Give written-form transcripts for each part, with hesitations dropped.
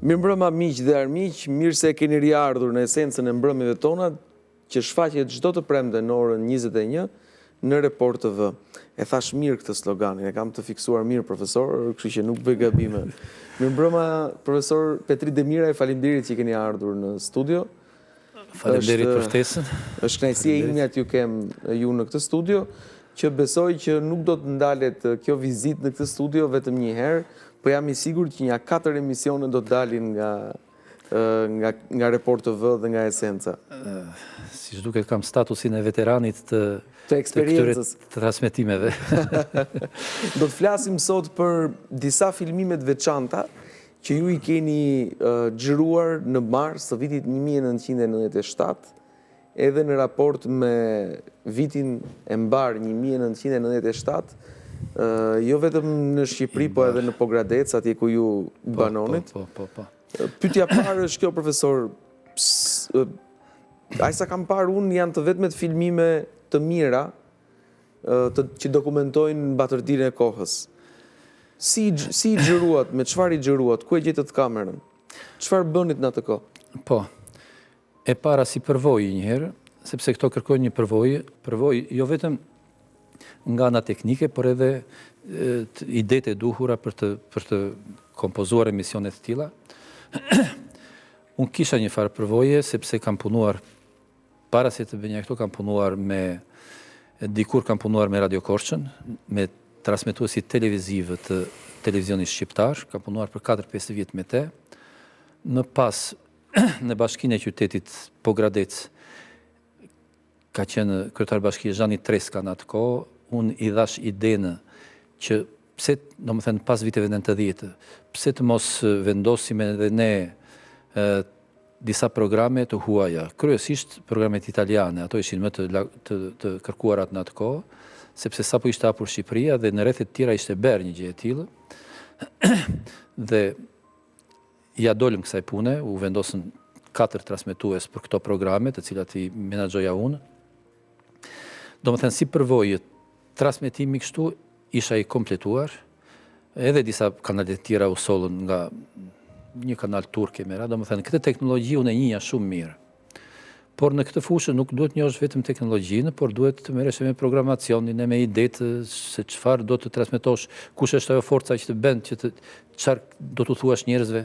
Mirëmbrëma miq dhe armiq, mirë se keni riardhur në esencën e mbrëmjeve tona, që shfaqet çdo të premte në orën 21 në Report TV. E thashë mirë këtë sloganin, e kam të fiksuar mirë profesor, kështu që nuk bëj gabime. Mirëmbrëma profesor Petrit Demiraj, faleminderit që keni ardhur në studio. Faleminderit për ftesën. Është kënaqësi e imja t'ju kem ju në këtë studio, që besoj që nuk do të ndalet kjo vizitë në këtë studio vetëm një herë, po jam i sigurt që nja katër emisione do të dalin nga nga nga Report TV dhe nga Esenca. Siç duket kam statusin e veteranit të të eksperiencës të transmetimeve. Do të flasim sot për disa filmime të veçanta që ju i keni xhiruar në mars të vitit 1997, edhe në raport me vitin e mbarë 1997, jo vetëm në Shqipëri, po edhe në Pogradec, atje ku ju po, banonit. Po, po, po. Pyetja e parë është kjo, profesor, aq sa kam parë unë janë të vetmet filmime të mira të, që dokumentojnë batërdinë e kohës. Si, si i xhiruat, me çfarë i xhiruat, ku e gjetët kamerën? Çfarë bënit në atë kohë? Po, e para si përvojë njëherë, sepse këto kërkojnë një përvojë, përvojë jo vetëm nga ana teknike, por edhe idetë e duhura për të, për të kompozuar emisione të tilla. Unë kisha një farë përvoje, sepse kam punuar Para se të bëja këto kam punuar me dikur kam punuar me Radio Korçën, me transmetuesit televizivë të televizionit shqiptar, kam punuar për 4-5 vjet me te. Më pas në bashkinë e qytetit Pogradec ka qenë kryetar bashkie Zhani Treska në atë kohë, unë i dhashë idenë që pse, domethënë pas viteve 90, pse të mos vendosim edhe ne disa programe të huaja, kryesisht programet italiane, ato ishin më të, të, të kërkuarat në atë kohë, sepse sapo ishte hapur Shqipëria dhe në rrethet tjera ishte bërë një gjë e tillë. dhe ia dolëm kësaj pune, u vendosën katër transmetues për këto programe, të cilat i menaxhoja unë. Domethënë, si përvojë transmetimi kështu, isha i kompletuar, edhe disa kanale të tjera u sollën nga një kanal turk e me radhë, domethënë, këtë teknologji unë e njihja shumë mirë. Por në këtë fushë nuk duhet njohësh vetëm teknologjinë, por duhet të merresh me programacionin e me idetë se çfarë do të transmetosh, kush është ajo forca që të bën që të çfarë do t'u thuash njerëzve.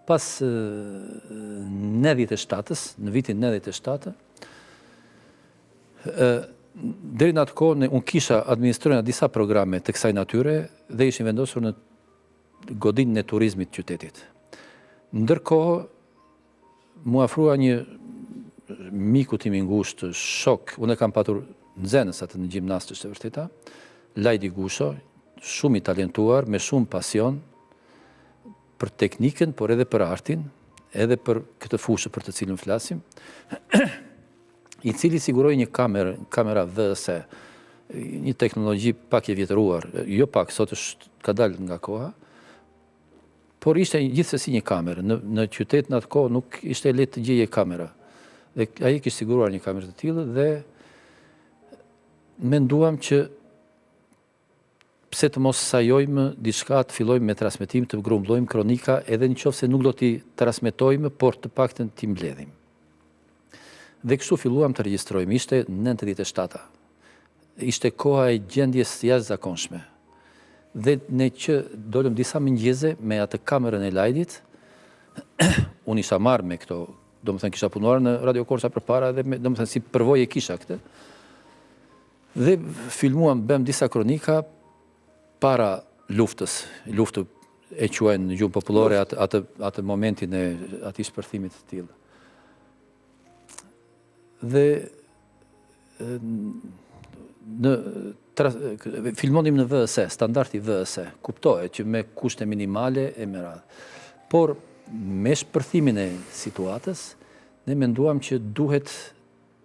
Pas 97-s, në vitin 97, ë deri në atë kohë unë kisha administroja disa programe të kësaj natyre dhe ishin vendosur në godinën e turizmit të qytetit. Ndërkohë m'u afrua një mikut tim i ngushtë, shok, unë e kam patur nxënës atë në gjimnaz është e vërteta, Lajdi Gusho, shumë i talentuar, me shumë pasion për teknikën, por edhe për artin, edhe për këtë fushë për të cilën flasim, i cili siguroi një kamerë, kamera VS, një teknologji pak e vjetëruar, jo pak, sot është ka dalë nga koha, por ishte gjithsesi një kamerë. Në, në qytet në atë kohë nuk ishte e lehtë të gjeje kamera. Dhe ai kishte siguruar një kamerë të tillë dhe menduam që pse të mos sajojmë diçka, të fillojmë me transmetim, të grumbullojmë kronika, edhe në qoftë se nuk do t'i transmetojmë, por të paktën t'i mbledhim. Dhe kështu filluam të regjistrojmë, ishte 97-a. Ishte koha e gjendjes së jashtëzakonshme. Dhe ne që dolëm disa mëngjeze me atë kamerën e Lajdit, unë isha marrë me këto, domethënë kisha punuar në Radio Korça përpara dhe me, domethënë si përvojë e kisha këtë. Dhe filmuam, bëmë disa kronika para luftës, luftë e quajnë në gjuhën popullore atë, atë, atë momentin e atij shpërthimit të tillë. Dhe në tra, filmonim në VS, standardi VS, kuptohet që me kushte minimale e me radhë. Por me shpërthimin e situatës, ne menduam që duhet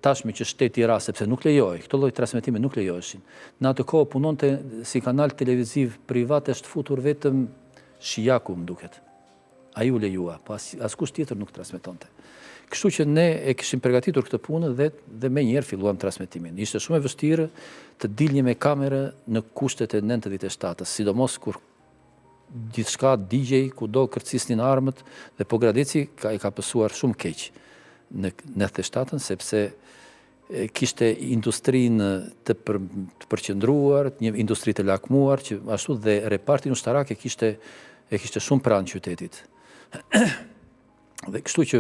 tashmë që shteti ra, sepse nuk lejohej, këto lloj transmetime nuk lejoheshin. Në atë kohë punonte si kanal televiziv privat është futur vetëm Shijaku, më duket. Ai u lejua, po as, askush tjetër nuk transmetonte. Kështu që ne e kishim përgatitur këtë punë dhe dhe menjëherë filluam transmetimin. Ishte shumë e vështirë të dilje me kamerë në kushtet e 97-s, sidomos kur Gjithçka digjej, kudo kërcisnin armët dhe Pogradeci ka e ka pësuar shumë keq në 97-ën sepse kishte industrinë të, për, të përqendruar, një industri të lakmuar që ashtu dhe repartin ushtarak e kishte e kishte shumë pranë qytetit. Dhe kështu që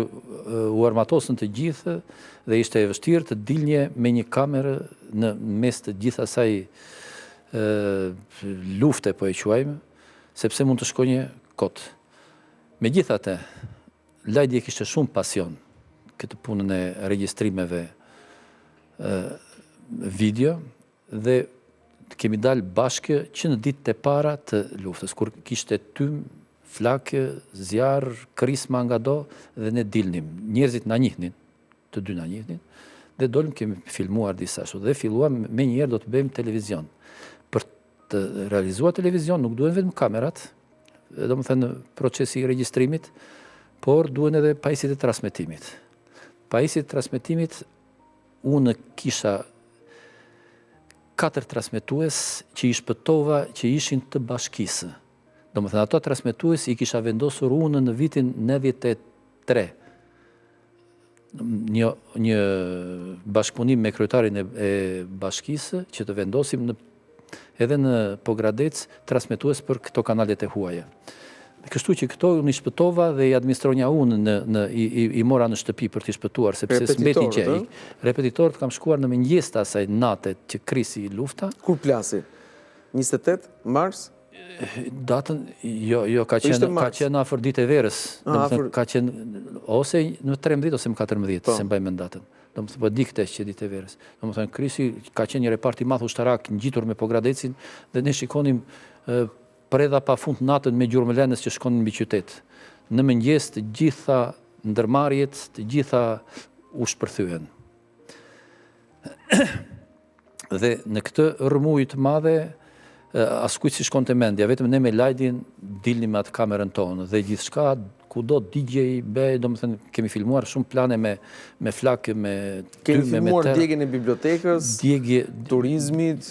u armatosën të gjithë dhe ishte e vështirë të dilnje me një kamerë në mes të gjithë asaj lufte, po e quajmë, sepse mund të shkonje kot. Megjithatë, Lajdi e kishte shumë pasion këtë punën e regjistrimeve video dhe kemi dalë bashkë që në ditët e para të luftës, kur kishte tym, flakë, zjarr, krisma ngado dhe ne dilnim. Njerëzit na njihnin, të dy na njihnin, dhe dolëm kemi filmuar disa ashtu dhe filluam menjëherë do të bëjmë televizion. Për të realizuar televizion nuk duhen vetëm kamerat, domethënë procesi i regjistrimit, por duhen edhe pajisjet e transmetimit. Pajisjet e transmetimit Unë kisha katër transmetues që i shpëtova që ishin të bashkisë. Domethënë ato transmetues i kisha vendosur unë në vitin 93. Një, një bashkëpunim me kryetarin e, e bashkisë që të vendosim në edhe në Pogradec transmetues për këto kanalet e huaja. Kështu që këto unë i shpëtova dhe i administronja unë në, në i, i, i mora në shtëpi për t'i shpëtuar, sepse s'mbeti gjë. Repetitorët kam shkuar në mëngjes të asaj nate që krisi lufta. Kur plasi? 28 mars? Datën, jo, jo, ka po qenë, ka qenë afër ditë e verës. Domethënë, ka qenë ose në 13 ose në 14, po. s'e mbaj mend datën. Domethënë, po di këtë që ditë e verës. Domethënë, krisi ka qenë një repart i madh ushtarak ngjitur me Pogradecin dhe ne shikonim predha pa fund natën me gjurmëlënës që shkonin mbi qytet. Në mëngjes të gjitha ndërmarrjet, të gjitha u shpërthyen. Dhe në këtë rrëmujë të madhe, askujt s'i shkonte mendja, vetëm ne me Lajdin dilnim me atë kamerën tonë dhe gjithçka kudo digjej, bëhej, domethënë kemi filmuar shumë plane me me flakë, me tyme, me filmuar djegien e bibliotekës, djegje turizmit,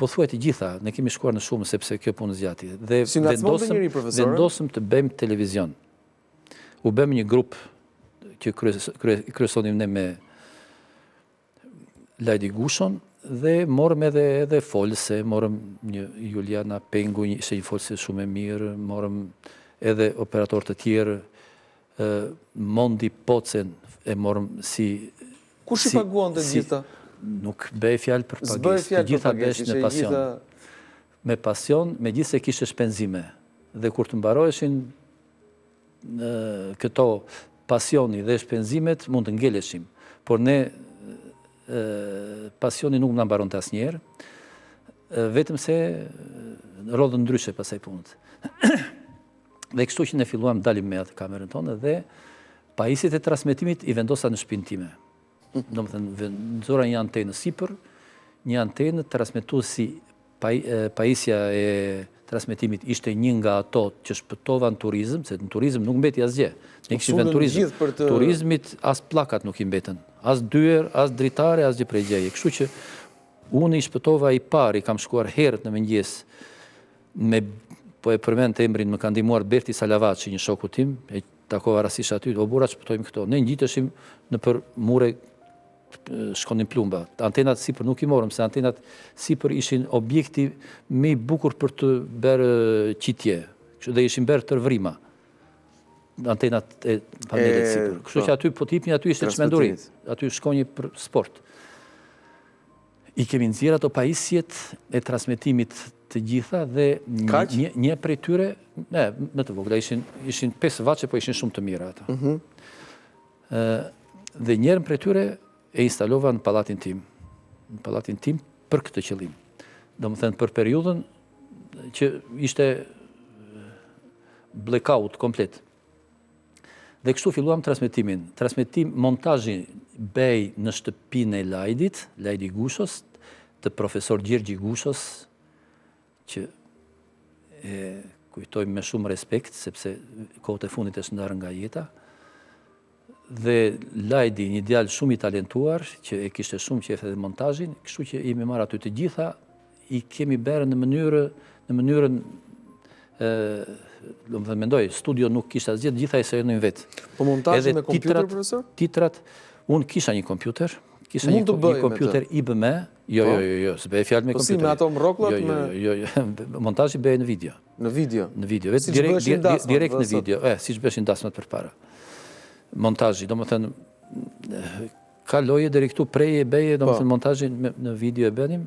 pothuaj të gjitha, ne kemi shkuar në shumë sepse kjo punë zgjati. Dhe si vendosëm, vendosëm të bëjmë televizion. U bëmë një grup që kryesonim ne me Lajdi Gushon dhe morëm edhe edhe folëse, morëm një Juliana Pengu, një, ishte një folëse shumë e mirë, morëm edhe operatorë të tjerë, Mondi Pocen e morëm si Kush i paguante të gjitha? Nuk bëhej fjalë për pagesë, të gjitha bëheshin me pasion. Me pasion, megjithëse kishte shpenzime. Dhe kur të mbaroheshin këto pasioni dhe shpenzimet mund të ngeleshim, por ne pasioni nuk na mbaronte asnjëherë, vetëm se rrodhën ndryshe pastaj punët. Dhe kështu që ne filluam dalim me atë kamerën tonë dhe pajisjet e transmetimit i vendosa në shpinë time. Domethënë, nxora një antenë sipër, një antenë transmetuesi Pajisja e transmetimit ishte një nga ato që shpëtova në turizëm, se në turizëm nuk mbeti asgjë. Ne kishim vënë turizëm. Turizmit as pllakat nuk i mbetën, as dyer, as dritare, asgjë prej gjëje. Kështu që unë i shpëtova i pari, kam shkuar herët në mëngjes me po e përmend emrin, më ka ndihmuar Berti Salavaçi, një shoku tim, e takova rastisht aty, o burra shpëtojmë këto. Ne ngjiteshim nëpër mure shkonin plumba. Antenat sipër nuk i morëm, se antenat sipër ishin objekti më i bukur për të bërë qitje. Kështu dhe ishin bërë tërë vrima. Antenat e panelet sipër. Kështu që po. aty po të hipni aty ishte çmenduri. Aty shkonje për sport. I kemi nxjerrë ato pajisjet e transmetimit të gjitha dhe një, një prej tyre, ne, më të vogla ishin ishin 5 vaçe, po ishin shumë të mira ato. Mm -hmm. Dhe njërën prej tyre e instalova në pallatin tim. Në pallatin tim për këtë qëllim. Domethënë për periudhën që ishte blackout komplet. Dhe kështu filluam transmetimin. Transmetim, montazhi bëhej në shtëpinë e Lajdit, Lajdi Gushos, të profesor Gjergji Gushos, që e kujtojmë me shumë respekt, sepse kohët e fundit është ndarë nga jeta, dhe Lajdi, një djalë shumë i talentuar, që e kishte shumë qejf edhe montazhin, kështu që jemi marrë aty të gjitha, i kemi bërë në mënyrë, në mënyrën Domethënë mendoj, studio nuk kishte asgjë, të gjitha i sajonim vetë. Po montazhi me kompjuter, profesor? Titrat, unë kisha një kompjuter, kisha një, një kompjuter IBM, jo, po? jo, jo, jo, s'bëhej fjalë me po kompjuter. Po si, me ato mrokllat? Jo, jo, jo, jo, montazhi bëhej në video. Në video? Në video, vetë direkt, direkt, direkt në video, e, siç bëheshin dasmat përpara. Montazhi, domethënë, kaloje deri këtu, preje, beje, domethënë, po. montazhin në video e bënim.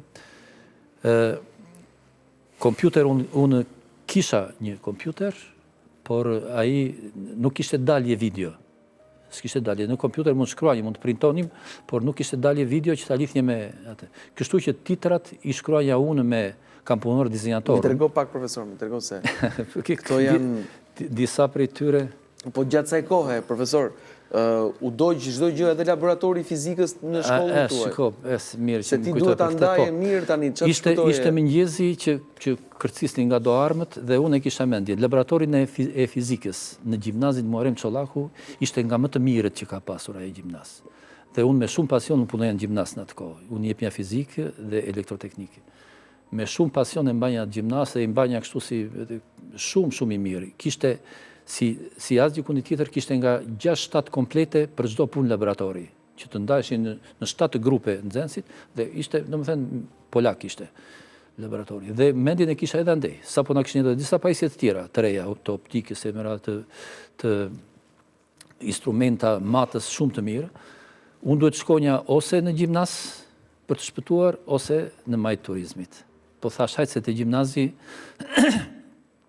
Kompjuter, unë kisha një kompjuter, por ai nuk kishte dalje video. S'kishte dalje. Në kompjuter mund të shkruanim, mund të printonim, por nuk kishte dalje video që ta lidhje me atë. Kështu që titrat i shkruaja unë me kam punuar dizenjator. Më trego pak profesor, më trego se. Këto janë disa prej tyre. Po gjatë asaj kohe, profesor, u dogj çdo gjë edhe laboratori i fizikës në shkollën tuaj. Shiko, e mirë që më kujtove për këtë. Se ti duhet ta ndaje po. mirë tani, çfarë ishte ishte mëngjesi që që kërcisnin nga do armët dhe unë e kisha mendjen. Laboratorin e, e fizikës në gjimnazin Muharrem Çollaku ishte nga më të mirët që ka pasur ai gjimnaz. Dhe unë me shumë pasion unë punoja në gjimnaz në atë kohë. Unë jepja fizikë dhe elektroteknikë. Me shumë pasion e mbanja atë gjimnaz dhe i mbanja kështu si shumë shumë i mirë. Kishte si si asgjëkundi tjetër kishte nga 6-7 komplete për çdo punë laboratori, që të ndaheshin në, në 7 grupe nxënësit dhe ishte, domethënë, polak ishte laboratori. Dhe mendjen e kisha edhe andej, sapo na kishin edhe disa pajisje të tjera, të reja, të optikës e me radhë të të instrumenta matës shumë të mirë, unë duhet shkonja ose në gjimnaz për të shpëtuar, ose në majë të turizmit. Po thash, hajt se te gjimnazi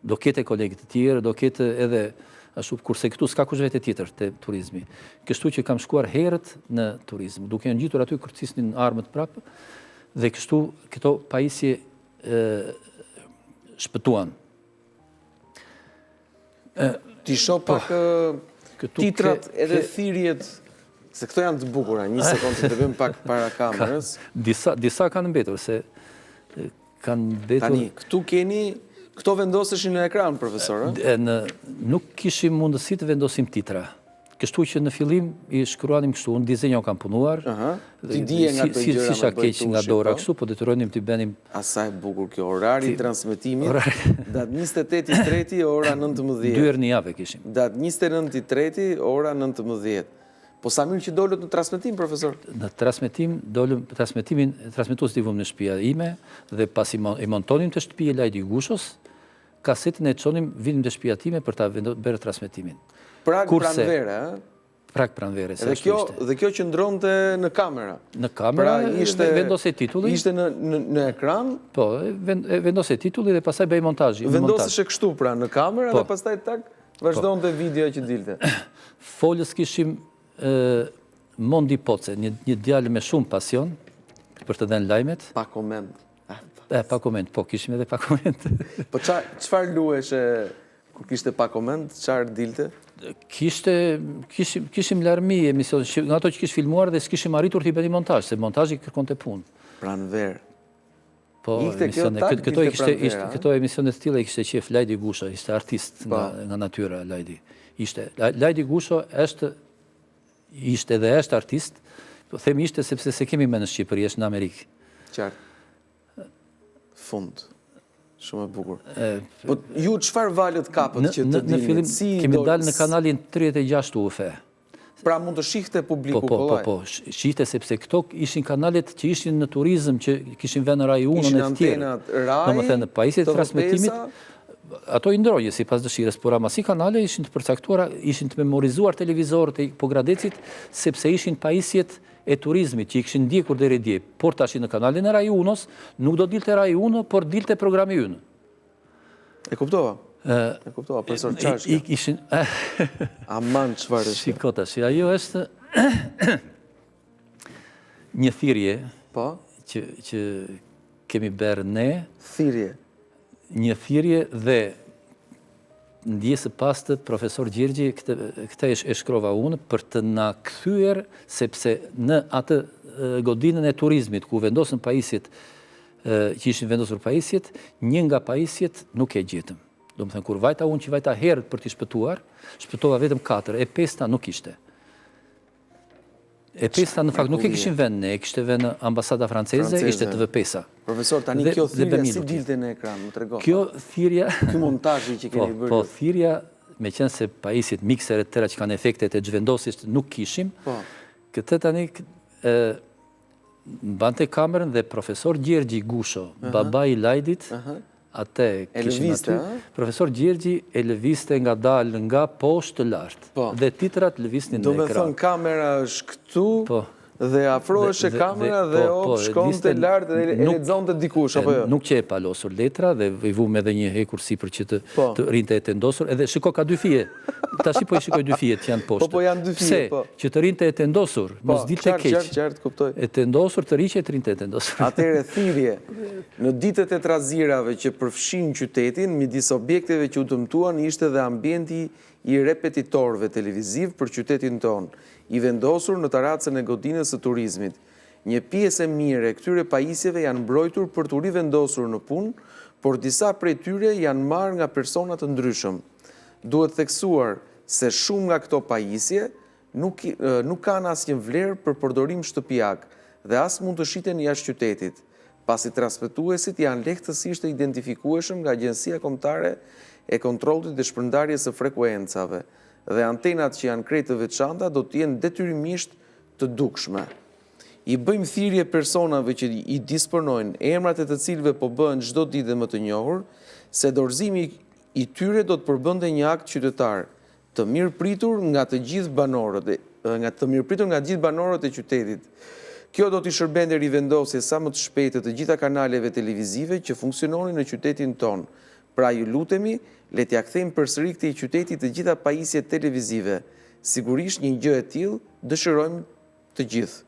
do ketë kolegë të tjerë, do ketë edhe ashtu, kurse këtu s'ka kush vete tjetër te turizmi. Kështu që kam shkuar herët në turizm, duke u ngjitur aty kërcisnin armët prapë, dhe kështu këto pajisje shpëtuan. T'i shoh po, pak titrat edhe thirrjet, se këto janë të bukura, një sekondë të bëjmë pak para kamerës. Disa, disa kanë mbetur, se kanë mbetur... Tani, këtu keni, këto vendoseshin në ekran, profesor, ë? Në, nuk kishim mundësi të vendosim titra. Kështu që në fillim i shkruanim kështu, unë dizenjo kam punuar. Aha. Ti dije nga këto gjëra s'isha keq nga dora po? kështu, po detyronim t'i bënim. A sa e bukur kjo, orari i transmetimit, datë 28 i treti, ora 19. Dy herë në javë e kishim. Datë 29 i treti, ora 19. Po sa mirë që dolët në transmetim, profesor? Në transmetim, dolëm, transmetimin, transmetuesit i vumë në shtëpia ime, dhe pasi i montonim te shtëpia e Lajdi Gushos, Kasetën e çonim, vinim te shtëpia time për ta bërë transmetimin. Prag pranvere, ë? Prag pranvere, se ashtu ishte. Dhe kjo qëndronte në kamera. Në kamera, pra ishte vendosej titulli. Ishte në në në ekran. Po, vendosej titulli dhe pastaj bëhej montazhi. Vendoseshe kështu pra në kamera po. dhe pastaj tak vazhdonte po. video që dilte. Folës kishim Mondi Poce, një një djalë me shumë pasion për të dhënë lajmet. Pa koment. E, pa koment, po, kishim edhe pa koment. Po ça, çfarë luheshe, kur kishte pa koment, çfarë dilte? Kishte, kishim, kishim larmi emision, nga ato që kish filmuar dhe s'kishim arritur t'i bënim montazh, se montazhi kërkonte punë. Pranverë. Po, emisione, këto i kishte, ishte, këto emisione të tilla i kishte qejf Lajdi Gusho, ishte artist nga, po. nga natyra Lajdi. Ishte, Lajdi Gusho është Ishte dhe është artist, po them ishte sepse s'e kemi më në Shqipëri, është në Amerikë. Qartë. Fund. Shumë e bukur. Po ju çfarë valët kapët që të dilni? Në fillim si kemi dalë në kanalin 36 të UF. Pra mund të shihte publiku po, po, po, po, shihte sepse këto ishin kanalet që ishin në turizëm, që kishin vënë Rai Uno në të tjerë. Ishin antenat Rai, Domethënë, pajisjet e transmetimit, Ato i ndroje sipas dëshirës, por ama si kanale ishin të përcaktuara, ishin të memorizuar televizorët e Pogradecit, sepse ishin pajisjet e turizmit që i kishin ndjekur deri dje. Por tashi në kanalin e Rai Unos nuk do dilte Rai Uno, por dilte programi ynë. E kuptova. E kuptova, profesor, çfarë është kjo? Ishin Aman çfarë është? Shiko tash, ajo është një thirrje. Po. Që që kemi bërë ne. Thirrje. Një thirrje dhe ndjesë pastë profesor Gjergji, këtë, këtë e shkrova unë, për të na kthyer, sepse në atë godinën e turizmit, ku vendosën pajisjet, që ishin vendosur pajisjet, një nga pajisjet nuk e gjetëm. Domethënë, kur vajta unë që vajta herët për t'i shpëtuar, shpëtova vetëm 4, e pesta nuk ishte. E pesta në fakt nuk e kishim vënë ne, e kishte vënë ambasada franceze, ishte TV5-a. Profesor, tani kjo thirrja si dilte në ekran, më trego. Kjo thirrja... Ky montazhi që keni po, bërë. Po, thirrja, meqenëse pajisjet, mikseret tjera që kanë efektet e zhvendosjes nuk kishim, po. këtë tani mbante kamerën dhe profesor Gjergji Gusho, babai i Lajdit, atë kishim aty, profesor Gjergji e lëviste ngadalë nga poshtë lart, po. dhe titrat lëvisnin në ekran. Domethënë kamera është këtu, po. dhe afroheshe kamera dhe po, op, shkonte lart dhe e lexonte dikush, apo jo? Nuk qe e palosur letra dhe i vumë edhe një hekur sipër që të, po. të rrinte e tendosur, edhe shiko ka dy fije, tashi po i shikoj dy fijet që janë poshtë. Po, po janë dy fije, po. Që të rrinte e tendosur, po, mos dilte keq. Qartë, qartë, kuptoj. E tendosur të rriqe të rrinte e tendosur. Atëherë thirrje, në ditët e trazirave që përfshinë qytetin, midis objekteve që u dëmtuan ishte dhe ambienti i repetitorëve televizivë për qytetin tonë, i vendosur në tarracën e godinës së turizmit. Një pjesë e mirë e këtyre pajisjeve janë mbrojtur për t'u rivendosur në punë, por disa prej tyre janë marrë nga persona të ndryshëm. Duhet theksuar se shumë nga këto pajisje nuk nuk kanë asnjë vlerë për përdorim shtëpiak dhe as mund të shiten jashtë qytetit, pasi transmetuesit janë lehtësisht të identifikueshëm nga Agjencia Kombëtare e Kontrollit dhe Shpërndarjes së Frekuencave dhe antenat që janë krejt të veçanta do të jenë detyrimisht të dukshme. I bëjmë thirrje personave që i disponojnë, emrat e të cilëve po bëhen çdo ditë dhe më të njohur, se dorëzimi i tyre do të përbënte një akt qytetar, të mirëpritur nga të gjithë banorët, nga të mirëpritur nga të gjithë banorët e qytetit. Kjo do t'i shërbente rivendosjes sa më të shpejtë të të gjitha kanaleve televizive që funksiononin në qytetin tonë. Pra ju lutemi, le t'ia kthejmë përsëri këtij qyteti të gjitha pajisjet televizive. Sigurisht një gjë e tillë dëshirojmë të gjithë.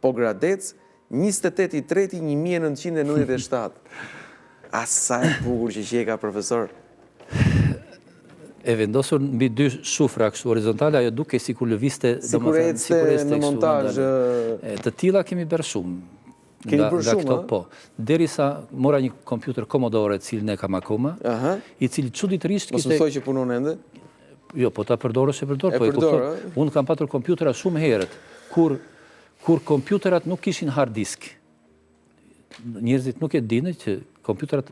Pogradec, 28 i treti 1997. A sa e bukur që qeka, profesor. E vendosur mbi dy shufra kështu horizontale, ajo dukej sikur lëvizte, sikur ecte në montazh. Të tilla kemi bërë shumë. Keni bërë shumë, këto, po. Derisa mora një kompjuter Commodore, të cilin e kam akoma, i cili çuditërisht kishte... Mos më thuaj që punon ende? Jo, po ta përdorësh e përdor, po e kupton. Unë kam patur kompjutera shumë herët, kur kur kompjuterat nuk kishin hard disk. Njerëzit nuk e dinë që kompjuterat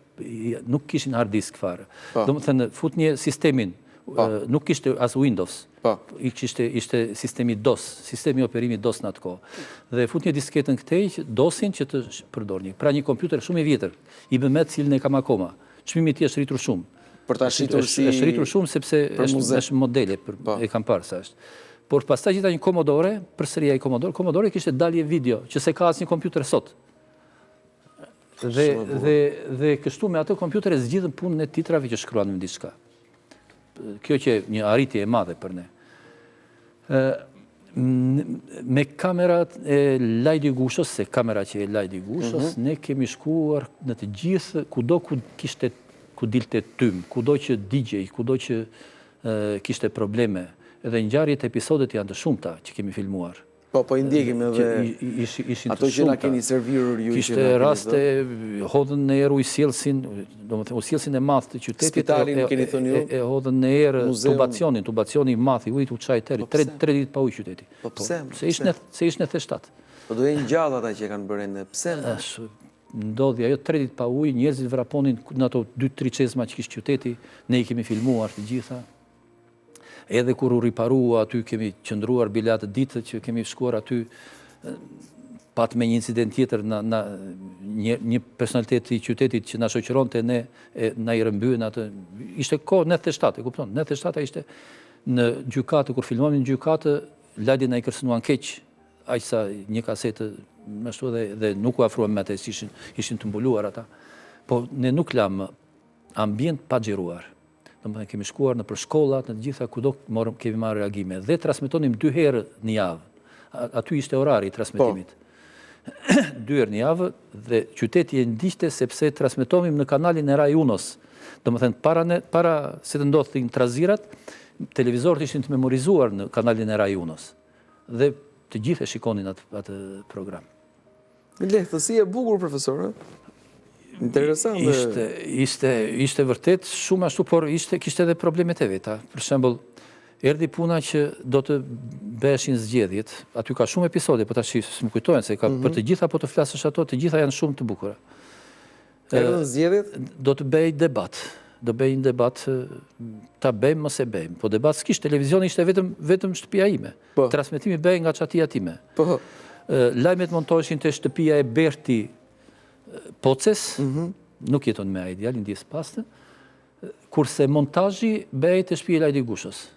nuk kishin hard disk fare. Po. Domethënë, futnje sistemin, po. nuk kishte as Windows. Po. Ishte, ishte sistemi DOS, sistemi operimi DOS në atë kohë. Dhe futnje disketën këtej, DOS-in që të përdornje. Pra një kompjuter shumë i vjetër, IBM të cilin e kam akoma. Çmimi i tij është rritur shumë. Për ta shitur si është rritur shumë sepse është është modele për po. e kam parë sa është. Por pastaj gjeta një Commodore, përsëri ai Commodore, Commodore kishte dalje video që s'e ka asnjë kompjuter sot. Dhe dhe dhe kështu me atë kompjuter e zgjidhëm punën e titrave që shkruanim diçka. Kjo qe një arritje e madhe për ne. Ë me kamerat e Lajdi Gushos, se kamera qe e Lajdi Gushos, mm -hmm. ne kemi shkuar në të gjithë, kudo ku kishte, ku dilte tym, kudo që digjej, kudo që e, kishte probleme, edhe ngjarjet, episodet janë të shumta që kemi filmuar. Po, po i ndjekim edhe ishin ato që na keni servirur ju Kishte raste, hodhën në erë ujësjellësin, domethënë ujësjellësin e madh të qytetit. Spitalin keni thënë ju? E, hodhën në erë tubacionin, tubacioni i madh i ujit u ça i tëri, po tre ditë pa ujë qyteti. Po pse? Po, se ishte se ishte 97. Po do jenë gjallë ata që e kanë bërë ende. Pse? Ndodhi ajo tre ditë pa ujë, njerëzit vraponin në ato dy tri çezma që kishte qyteti, ne i kemi filmuar të gjitha. Edhe kur u riparua aty kemi qëndruar bile atë ditë që kemi shkuar aty pat me një incident tjetër në, në një, një personalitet i qytetit që na shoqëronte ne e, na i rrëmbyen atë ishte kohë 97 e kupton 97 ishte në gjykatë kur filmonim në gjykatë Lajdin na i kërcënuan keq aq sa një kasetë ashtu dhe dhe nuk u afruam me atë ishin ishin të mbuluar ata po ne nuk lamë ambient pa xhiruar Domethënë kemi shkuar nëpër shkollat, në të gjitha kudo morëm kemi marrë reagime dhe transmetonim dy herë në javë. Aty ishte orari i transmetimit. Po. dy herë në javë dhe qyteti e ndiqte sepse transmetonim në kanalin e Rai Unos. Domethënë para ne, para se të ndodhnin trazirat, televizorët ishin të memorizuar në kanalin e Rai Unos. Dhe të gjithë e shikonin atë atë program. Lehtësi e bukur profesor, ë? Interesant. Ishte ishte ishte vërtet shumë ashtu, por ishte kishte edhe problemet e veta. Për shembull, erdhi puna që do të bëheshin zgjedhjet. Aty ka shumë episode, po tash s'më kujtohen se ka mm -hmm. për të gjitha po të flasësh ato, të gjitha janë shumë të bukura. Erdhën zgjedhjet? Do të bëhej debat. Do bëhej një debat ta bëjmë mos e bëjmë. Po debat s'kishte, televizioni ishte vetëm vetëm shtëpia ime. Po. Transmetimi bëhej nga çatia time. Po. Lajmet montoheshin te shtëpia e Berti Poces, mm -hmm. nuk jeton më ai djalë, ndjesë pastë. Kurse montazhi bëhej te shtëpia e Lajdi Gushës.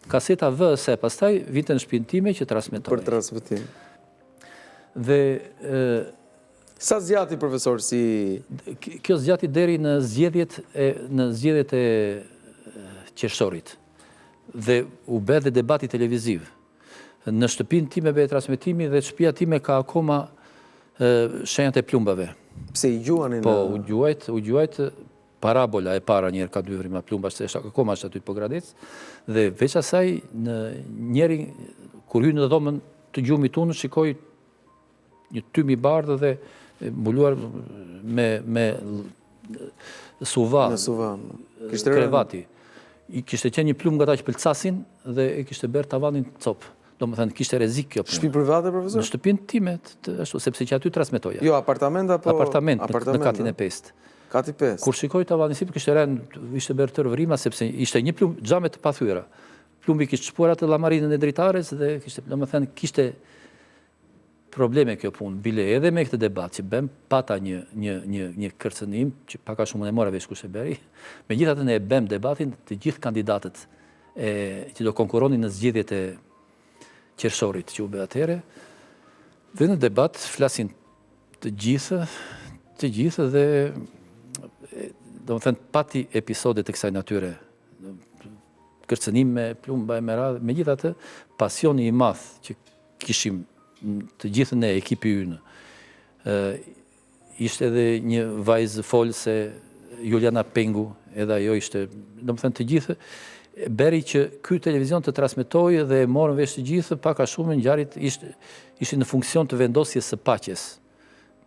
Kaseta VHS pastaj vinte në shtëpinë time që transmetohej. Për transmetim. Dhe Sa zgjati profesor si Kjo zgjati deri në zgjedhjet e në zgjedhjet e qershorit. Dhe u bë dhe debati televiziv. Në shtëpinë time bëhej transmetimi dhe shtëpia time ka akoma shenjat e plumbave. Pse i gjuanin? Po, u gjuajt, u gjuajt parabola e para njëherë ka dy vrima plumbash, se është akoma është aty në Pogradec, dhe veç asaj në njëri, kur hyj në dhomën të gjumit unë, shikoj një tym i bardhë dhe mbuluar me, me suva, me suva. Kishte krevati. I kishte qenë një plumb nga ata që pëlcasin dhe e kishte bërë tavanin copë. Domethënë, kishte rrezik kjo punë. Shtëpi private, profesor? Në shtëpinë time, ashtu, sepse që aty transmetoja. Jo, apartament apo? Apartament, në katin e pestë. Kati pestë. Kur shikoj tavanin sipër, kishte rënë, ishte bërë tërë vrima, sepse ishte një plumb, xhame të pathyera. Plumbi kishte shpuar atë llamarinën e dritares dhe kishte, domethënë, kishte probleme kjo punë, bile edhe me këtë debat që bëmë, pata një, një, një, një kërcënim, që pak a shumë unë e mora vesh kush e bëri, megjithatë ne e bëmë debatin të gjithë kandidatët e, që do konkurronin në zgjedhjet e qershorit që u bë atëherë, dhe në debat flasin të gjithë, të gjithë dhe domethënë pati episode të kësaj natyre, kërcënime, plumba e me radhë, megjithatë, pasioni i madh që kishim të gjithë ne, ekipi ynë, ishte edhe një vajzë folëse, Juliana Pengu, edhe ajo ishte, domethënë të gjithë, bëri që ky televizion të transmetojë dhe e morën vesh të gjithë, pak a shumë ngjarjet ishte, ishin në funksion të vendosjes së paqes.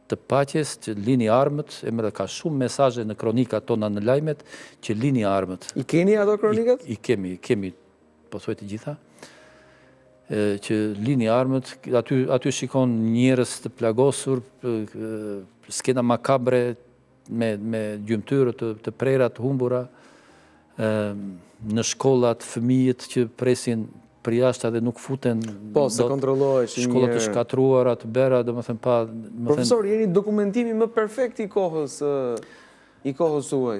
Të paqes, që lini armët, e më ka shumë mesazhe në kronikat tona në lajmet, që lini armët. I keni ato kronikat? I, i kemi, i kemi pothuaj të gjitha, që lini armët, aty, aty shikon njerëz të plagosur, skena makabre me, me gjymtyrë të, të prera, të humbura, në shkollat, fëmijët që presin përjashta dhe nuk futen po, se kontrolloheshin shkollat të shkatërruara, të bëra, domethënë pa... Më Profesor, jeni dokumentimi më perfekt i kohës, i kohës suaj.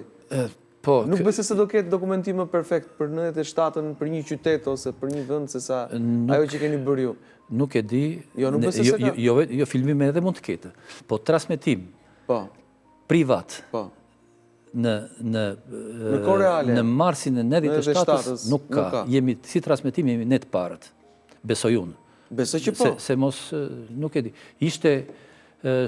Po, Nuk besoj se do ketë dokumentim më perfekt për 97-ën, për një qytet ose për një vend se sa ajo që keni bërë ju. Nuk e di. Jo, nuk besoj se jo, ka. Jo, jo, jo, filmime edhe mund të ketë. Po transmetim. Po. Privat. Po. Në në në kohë reale. Në marsin e 97-s nuk ka. Nuk ka. Jemi si transmetim jemi ne të parët. Besoj unë. Besoj që po. Se, se mos nuk e di. Ishte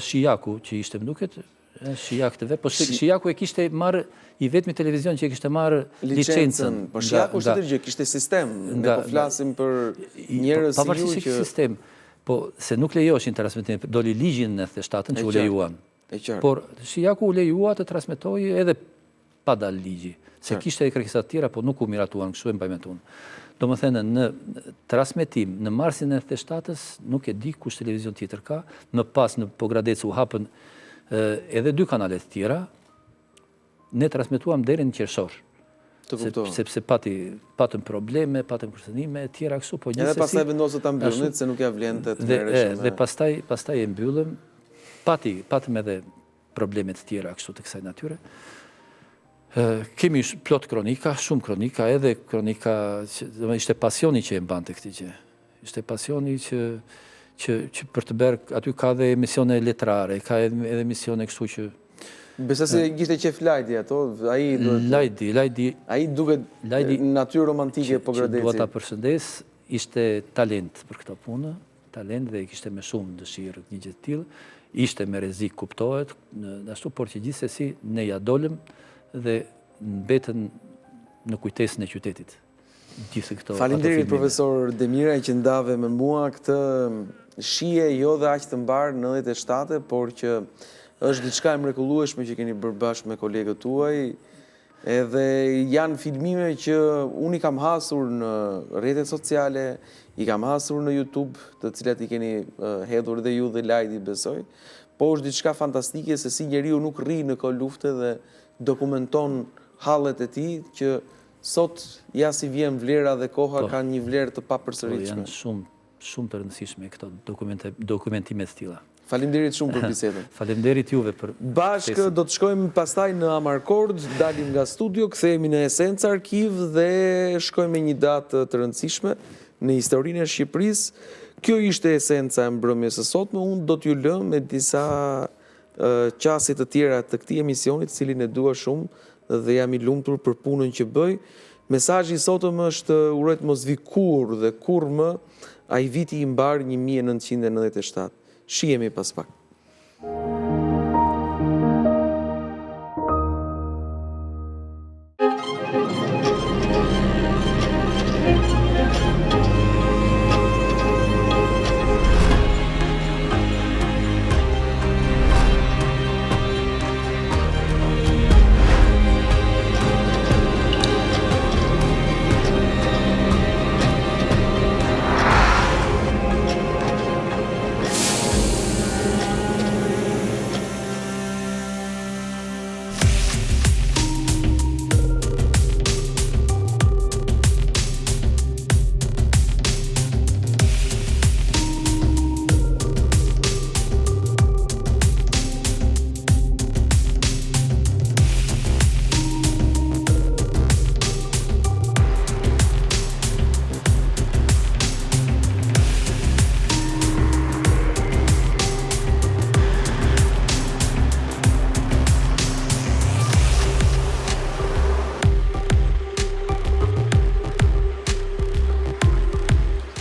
Shijaku që ishte më duket Shijak TV, po Shijaku e kishte marrë i vetmi televizion që e kishte marrë licencën. Po Shijaku është tjetër gjë, kishte sistem, ne po flasim për njerëz si ju që sistem, po se nuk lejoshin transmetime, doli ligji në 97-ën që u lejuan. E qartë. Por Shijaku u lejua të transmetojë edhe pa dalë ligji, se kishte edhe kërkesa të tjera, po nuk u miratuan, kështu e mbaj mend unë. Domethënë, në transmetim, në marsin e 97-ës, nuk e di kush televizion tjetër ka, më pas në Pogradec u hapën edhe dy kanale të tjera, ne transmetuam deri në qershor. Të kuptova. Sepse pati, patëm probleme, patëm kërcënime e tjera kështu, po gjithsesi... Edhe pastaj vendosët ta mbyllnit, se nuk ia vlente të merreshim. Dhe pastaj, pastaj e mbyllëm, pati, patëm edhe probleme të tjera kështu të kësaj natyre. Kemi plot kronika, shumë kronika, edhe kronika, që, ishte pasioni që e mbante këtë gjë. Ishte pasioni që, që, që për të bërë, aty ka dhe emisione letrare, ka edhe, edhe emisione kështu që... Besoj se i kishte qejf Lajdi ato, ai duhet... Lajdi, Lajdi... Ai duket Lajdi, natyrë romantike e Pogradecit. Që dua ta përshëndes, ishte talent për këto punë, talent dhe e kishte me shumë dëshirë një gjë të tillë, ishte me rrezik kuptohet, ashtu, por që gjithsesi ne ia dolëm dhe mbetën në kujtesën e qytetit. Gjithë këto Faleminderit profesor Demiraj që ndave me mua këtë shije jo dhe aq të mbarë 97, por që është diçka e mrekullueshme që keni bërë bashkë me kolegët tuaj. Edhe janë filmime që unë i kam hasur në rrjetet sociale, i kam hasur në YouTube, të cilat i keni hedhur dhe ju dhe Lajdi besoj. Po është diçka fantastike se si njeriu nuk rri në kohë lufte dhe dokumenton hallet e tij që sot ja si vjen vlera dhe koha po. kanë një vlerë të papërsëritshme. Po, janë shumë shumë të rëndësishme këto dokumente dokumentime të tilla. Faleminderit shumë për bisedën. Faleminderit juve për Bashkë do të shkojmë pastaj në Amarcord, dalim nga studio, kthehemi në Esenca Arkiv dhe shkojmë me një datë të rëndësishme në historinë e Shqipërisë. Kjo ishte esenca e mbrëmjes së sotme, unë do t'ju lë me disa qasje të tjera të këtij emisioni, të cilin e dua shumë dhe jam i lumtur për punën që bëj. Mesazhi i sotëm është uroj të mos vijë kurrë dhe kurrë më ai viti i mbarë 1997. Shihemi pas pak.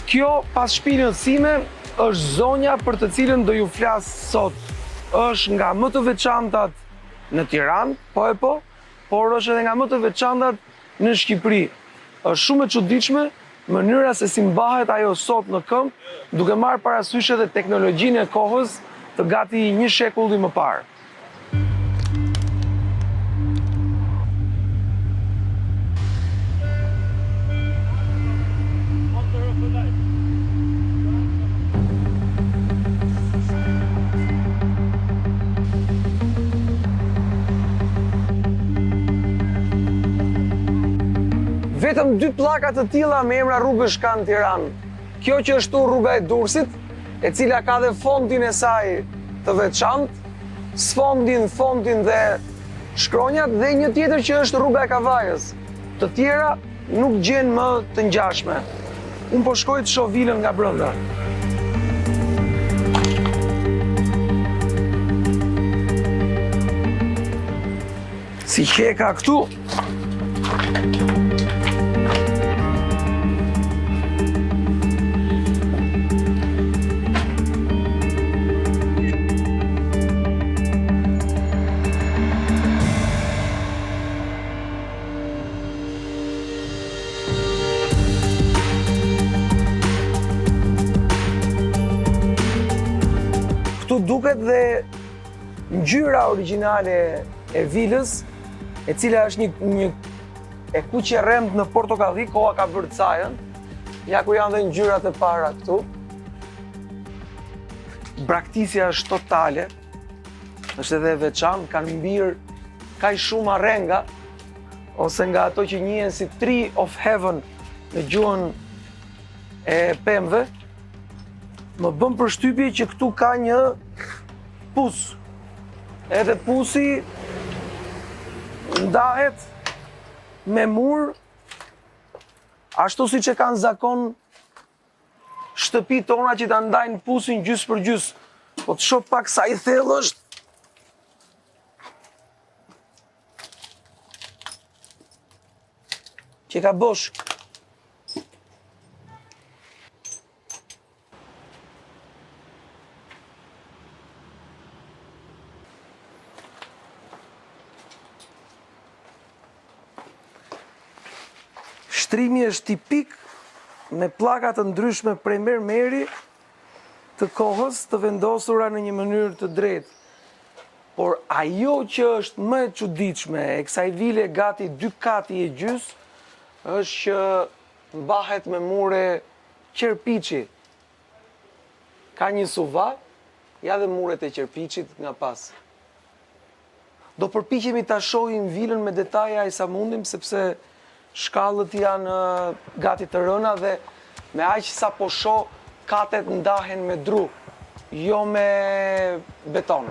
Kjo pas shpinës sime është zonja për të cilën do ju flas sot. Është nga më të veçantat në Tiranë, po e po, por është edhe nga më të veçantat në Shqipëri. Është shumë e çuditshme mënyra se si mbahet ajo sot në këmbë, duke marrë parasysh edhe teknologjinë e kohës të gati një shekulli më parë. Vetëm dy pllaka të tilla me emra rrugësh ka në Tiranë. Kjo që është rruga e Durrësit, e cila ka dhe fontin e saj të veçantë, sfondin, fontin dhe shkronjat dhe një tjetër që është rruga e Kavajës. Të tjera nuk gjen më të ngjashme. Unë po shkoj të shoh vilën nga brenda. Si qeka këtu, Këtu duket dhe ngjyra origjinale e vilës, e cila është një, një e kuqe e rremtë në portokalli, koha ka bërë të sajën. Ja ku janë dhe ngjyrat e para këtu. Braktisja është totale. Është edhe e veçantë, kanë mbirë kaq shumë arrenga, ose nga ato që njihen si Tree of Heaven në gjuhën e pemëve, më bën përshtypje që këtu ka një pus. Edhe pusi ndahet me mur, ashtu siç e kanë zakon shtëpitë tona që ta ndajnë pusin gjysë për gjysë. Po të shoh pak sa i thellë është. Qenka bosh. Shtrimi është tipik me pllaka të ndryshme prej mermeri të kohës të vendosura në një mënyrë të drejtë. Por ajo që është më e çuditshme e kësaj vile gati dy kati e gjys është që mbahet me mure qerpiçi. Ka një suva. Ja dhe muret e qerpiçit nga pas. Do përpiqemi ta shohim vilën me detaje aq sa mundim sepse shkallët janë gati të rëna dhe me aq sa po shoh katet ndahen me dru, jo me beton.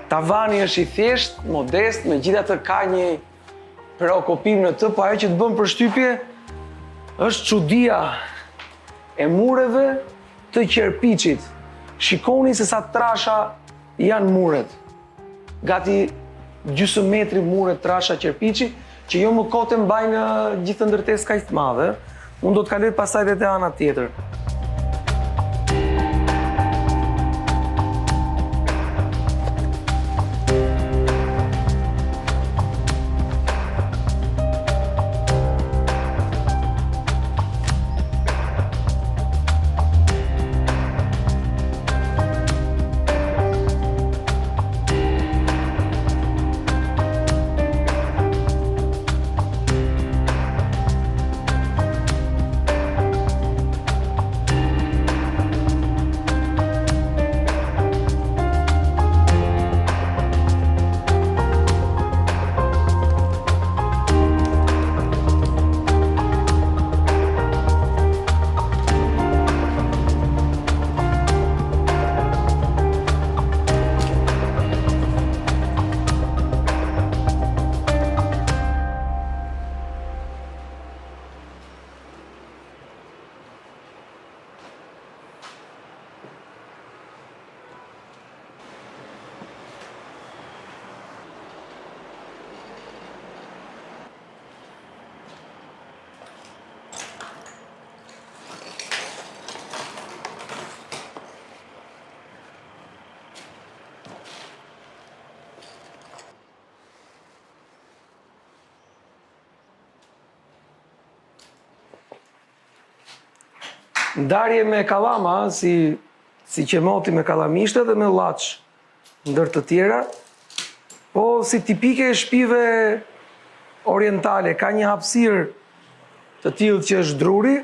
Tavani është i thjeshtë, modest, megjithatë ka një preokupim në të, po ajo që të bën përshtypje është çudia e mureve të qerpiçit. Shikoni se sa trasha janë muret. Gati gjysmë metri mure trasha qerpiçi, që jo më kot e mbajnë gjithë këtë ndërtesë kaq të madhe. Unë do të kaloj pastaj dhe te ana tjetër. Ndarje me kallama, si, si qemoti me kallamishte dhe me llaç ndër të tjera, po si tipike e shpive orientale, ka një hapësirë të tillë që është druri,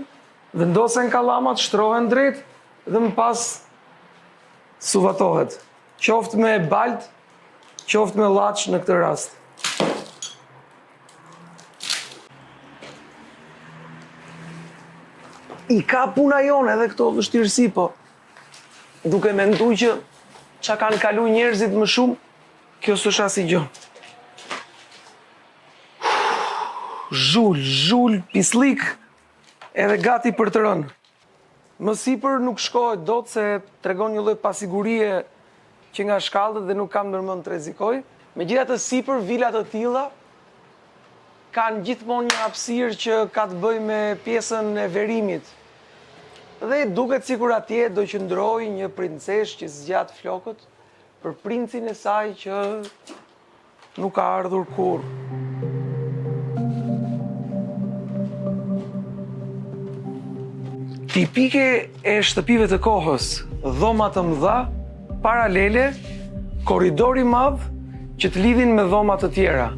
vendosen kallamat, shtrohen drejt dhe më pas suvatohet. Qoftë me baltë, qoftë me llaç në këtë rast. I ka puna jonë edhe këto vështirësi, po duke mendu që ça kanë kalu njerëzit më shumë, kjo s'është asgjë. Zhul, zhul, pisllik, edhe gati për të rënë. Më sipër nuk shkohet dot se tregon një lloj pasigurie që nga shkallët dhe nuk kam ndërmend të rrezikoj. Megjithatë sipër vila të tilla kanë gjithmonë një hapësirë që ka të bëjë me pjesën e verimit. Dhe duket sikur atje do qëndrojë një princeshë që zgjat flokët për princin e saj që Nuk ka ardhur kurrë. Tipike e shtëpive të kohës, dhoma të mëdha, paralele, korridor i madh që të lidhin me dhoma të tjera.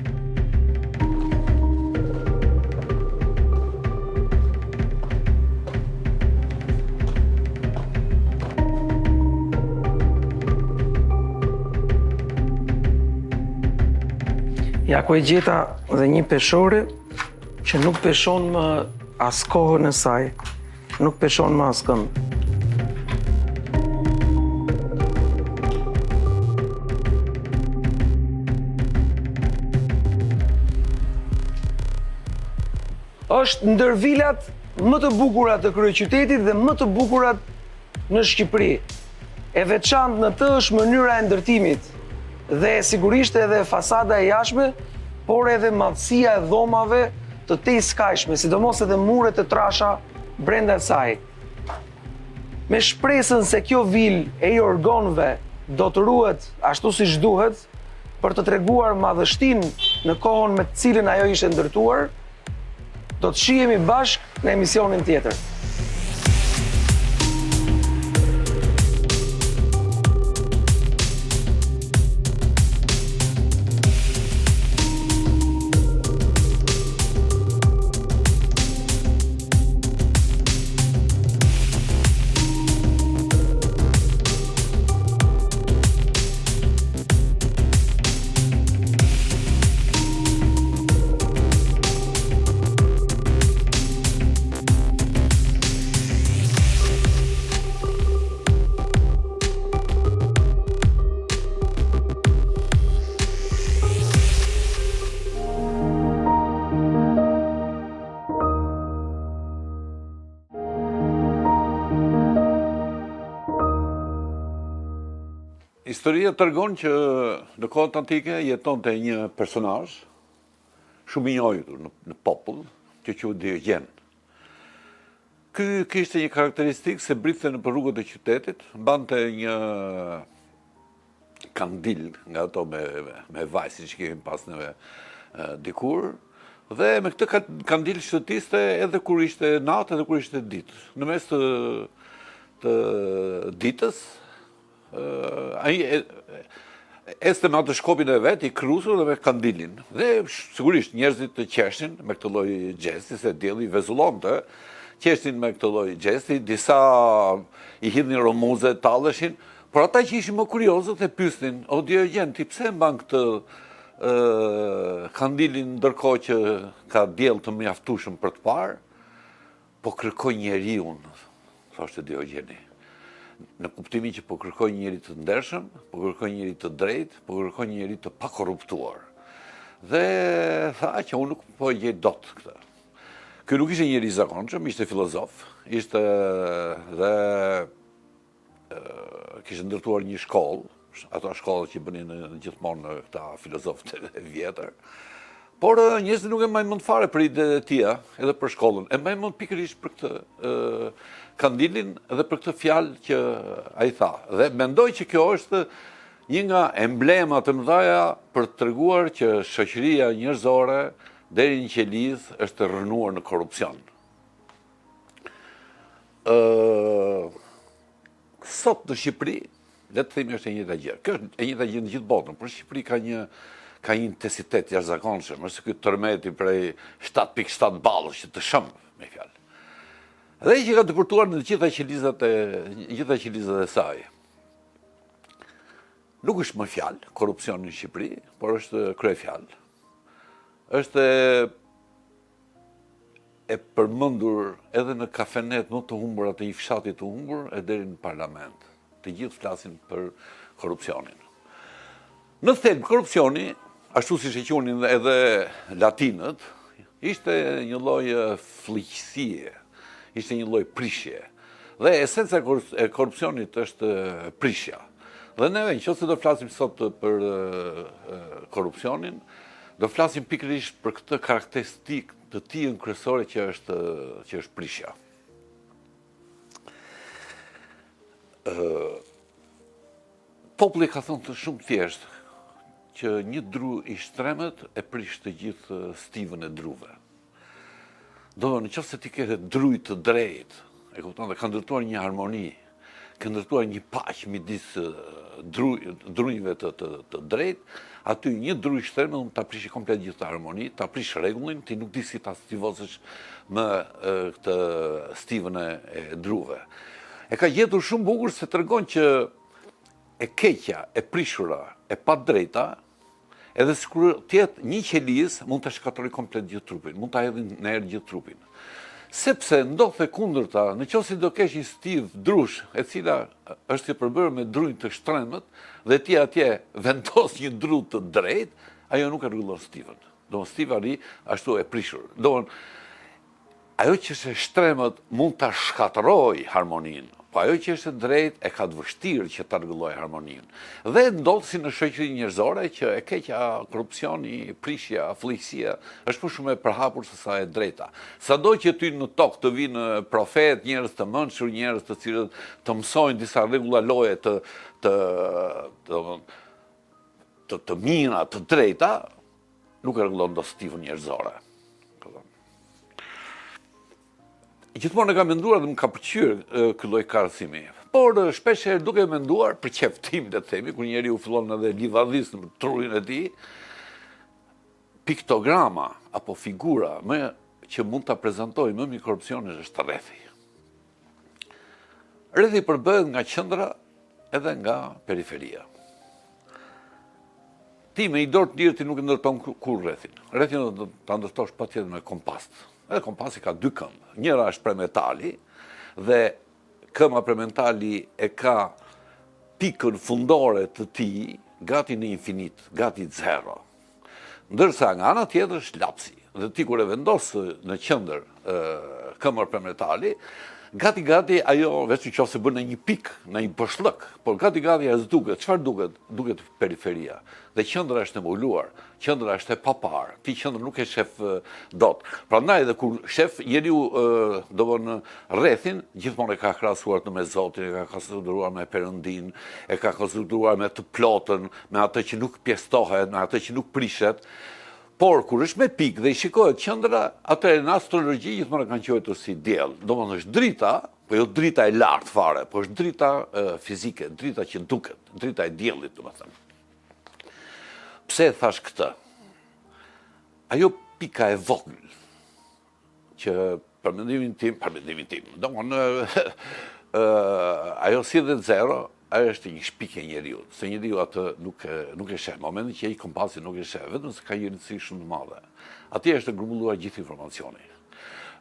Ja ku e gjeta dhe një peshore që nuk peshon më as kohën e saj, nuk peshon më askënd. Është ndër vilat më të bukura të kryeqytetit dhe më të bukurat në Shqipëri. E veçantë në të është mënyra e ndërtimit dhe sigurisht edhe fasada e jashtme, por edhe madhësia e dhomave. të tejskajshme, sidomos edhe muret e trasha brenda saj. Me shpresën se kjo vilë e Jorgonëve do të ruhet ashtu siç duhet për të treguar madhështinë në kohën me të cilën ajo ishte ndërtuar, do të shihemi bashkë në emisionin tjetër. Historia tregon që në kohët antike jetonte një personazh shumë i njohur në, në popull, që quhet Diogjen. Ky kishte një karakteristikë se bridhte nëpër rrugët e qytetit, mbante një kandil nga ato me, me vaj, siç kemi pas neve dikur, dhe me këtë kandil shëtiste edhe kur ishte natë edhe kur ishte ditë. Në mes të, të ditës, ai ecte me atë shkopin e vet, i krusur dhe me kandilin. Dhe sigurisht njerëzit të qeshnin me këtë lloj gjesti, se dielli vezullonte, qeshnin me këtë lloj gjesti, disa i hidhnin romuze, talleshin, Por ata që ishin më kuriozët e pyesnin, o Diogjen, ti pse mban këtë kandilin ndërkohë që ka diell të mjaftueshëm për të parë? Po kërkoj njeriun, thoshte Diogjeni. Në kuptimin që po kërkoj njeri të ndershëm, po kërkoj njeri të drejtë, po kërkoj njeri të pakorruptuar. Dhe tha që unë nuk po e gjej dot këtë. Ky nuk ishte njeri i zakonshëm, ishte filozof, ishte dhe kishte ndërtuar një shkollë, ato shkollat që bënin gjithmonë këta filozofët e vjetër. Por njerëzit nuk e mbajnë mend fare për idetë e tija, edhe për shkollën. E mbajnë mend pikërisht për këtë kandilin dhe për këtë fjalë që ai tha. Dhe mendoj që kjo është një nga emblemat e mëdhaja për të treguar që shoqëria njerëzore deri në qelizë është rrënuar në korrupsion. Sot në Shqipëri, le të themi është e njëjta gjë. Kjo është e njëjta gjë në gjithë botën, por në Shqipëri ka një ka një intensitet jashtëzakonshëm, është ky tërmeti prej 7.7 ballësh që të shemb me fjalë. Dhe që ka depërtuar në të gjitha qelizat e gjitha qelizat e saj. Nuk është më fjalë korrupsioni në Shqipëri, por është kryefjalë. Është e përmendur edhe në kafenet më të humbura të një fshati të humbur e deri në parlament. Të gjithë flasin për korrupsionin. Në thelb, korrupsioni, ashtu siç e quanin edhe latinët, ishte një lloj flliqësie, ishte një lloj prishje. Dhe esenca e korrupsionit është prishja. Dhe neve, në qoftë se do flasim sot për korrupsionin, Do flasim pikërisht për këtë karakteristikë të tijën kryesore që është që është prishja. Ë Populli ka thënë të shumë thjesht që një dru i shtremët e prish të gjithë stivën e druve. Do në qoftë se ti ke druj të drejtë, e kupton, dhe ka ndërtuar një harmoni, ka ndërtuar një paqe midis druj, drunjve të, të, të drejtë, aty një dru i shtrembër mund ta prishë komplet gjithë këtë harmoni, ta prishë rregullin, ti nuk di si ta stivosësh më këtë stivën e, e druve. E ka gjetur shumë bukur se tregon që e keqja, e prishura, e padrejta, Edhe sikur të jetë një qelizë, mund ta shkatërrojë komplet gjithë trupin, mund ta hedhë në erë gjithë trupin. Sepse ndodh e kundërta, në qoftë se do kesh një stivë drush, e cila është e përbërë me drunj të shtrembët, dhe ti atje vendos një dru të drejtë, ajo nuk e rregullon stivën. Domethënë stiva rri ashtu e prishur. Domethënë ajo që është e shtrembët mund ta shkatërrojë harmoninë. Po ajo që është e drejtë e ka të vështirë që ta rregullojë harmoninë. Dhe ndodh si në shoqërinë njerëzore që e keqja, korrupsioni, prishja, fëlliqësia është më shumë e përhapur se sa e drejta. Sado që ty në tokë të vijnë profetë, njerëz të mençur, njerëz të cilët të mësojnë disa rregulla loje të të të të, të mira, të drejta, nuk e rregullon dot stivën njerëzore. Gjithmonë e kam menduar dhe më ka pëlqyer ky lloj krahasimi. Por shpesh herë duke menduar për qejf tim, le të themi, kur njeriu fillon edhe livadhis në trurin e tij, piktograma apo figura më që mund ta prezantojë më mirë korrupsionin është rrethi. Rrethi përbëhet nga qendra edhe nga periferia. Ti me një dorë të lirë ti nuk e ndërton kurrë rrethin. Rrethin do ta ndërtosh patjetër me kompas. Edhe kompasi ka dy këmbë. Njëra është prej metali dhe këmba prej metali e ka pikën fundore të tij gati në infinit, gati zero. Ndërsa nga ana tjetër është lapsi. Dhe ti kur e vendos në qendër këmbën prej metali, gati gati ajo veç në qoftë se bën në një pikë, në një boshllëk, por gati gati ajo s'duket. Çfarë duket? Duket periferia. Dhe qendra është e mbuluar, qendra është e paparë, ti qendrën nuk e shef dot. Prandaj edhe kur shef njeriu domethënë rrethin, gjithmonë e ka krahasuar të me Zotin, e ka konsideruar me Perëndinë, e ka konsideruar me të plotën, me atë që nuk pjestohet, me atë që nuk prishet. Por kur është me pikë dhe i shikohet qendra, atëherë në astrologji gjithmonë e kanë quajtur si diell. Domethënë është drita, po jo drita e lartë fare, po është drita fizike, drita që duket, drita e diellit, domethënë. Pse e thashë këtë? Ajo pika e vogël që për mendimin tim, për mendimin tim, domethënë ajo si dhe zero, ajo është një shpikje e njeriut, se njeriu atë nuk nuk e sheh, momentin që ai kompasin nuk e sheh, vetëm se ka një rëndësi shumë të madhe. Atje është grumbulluar gjithë informacioni.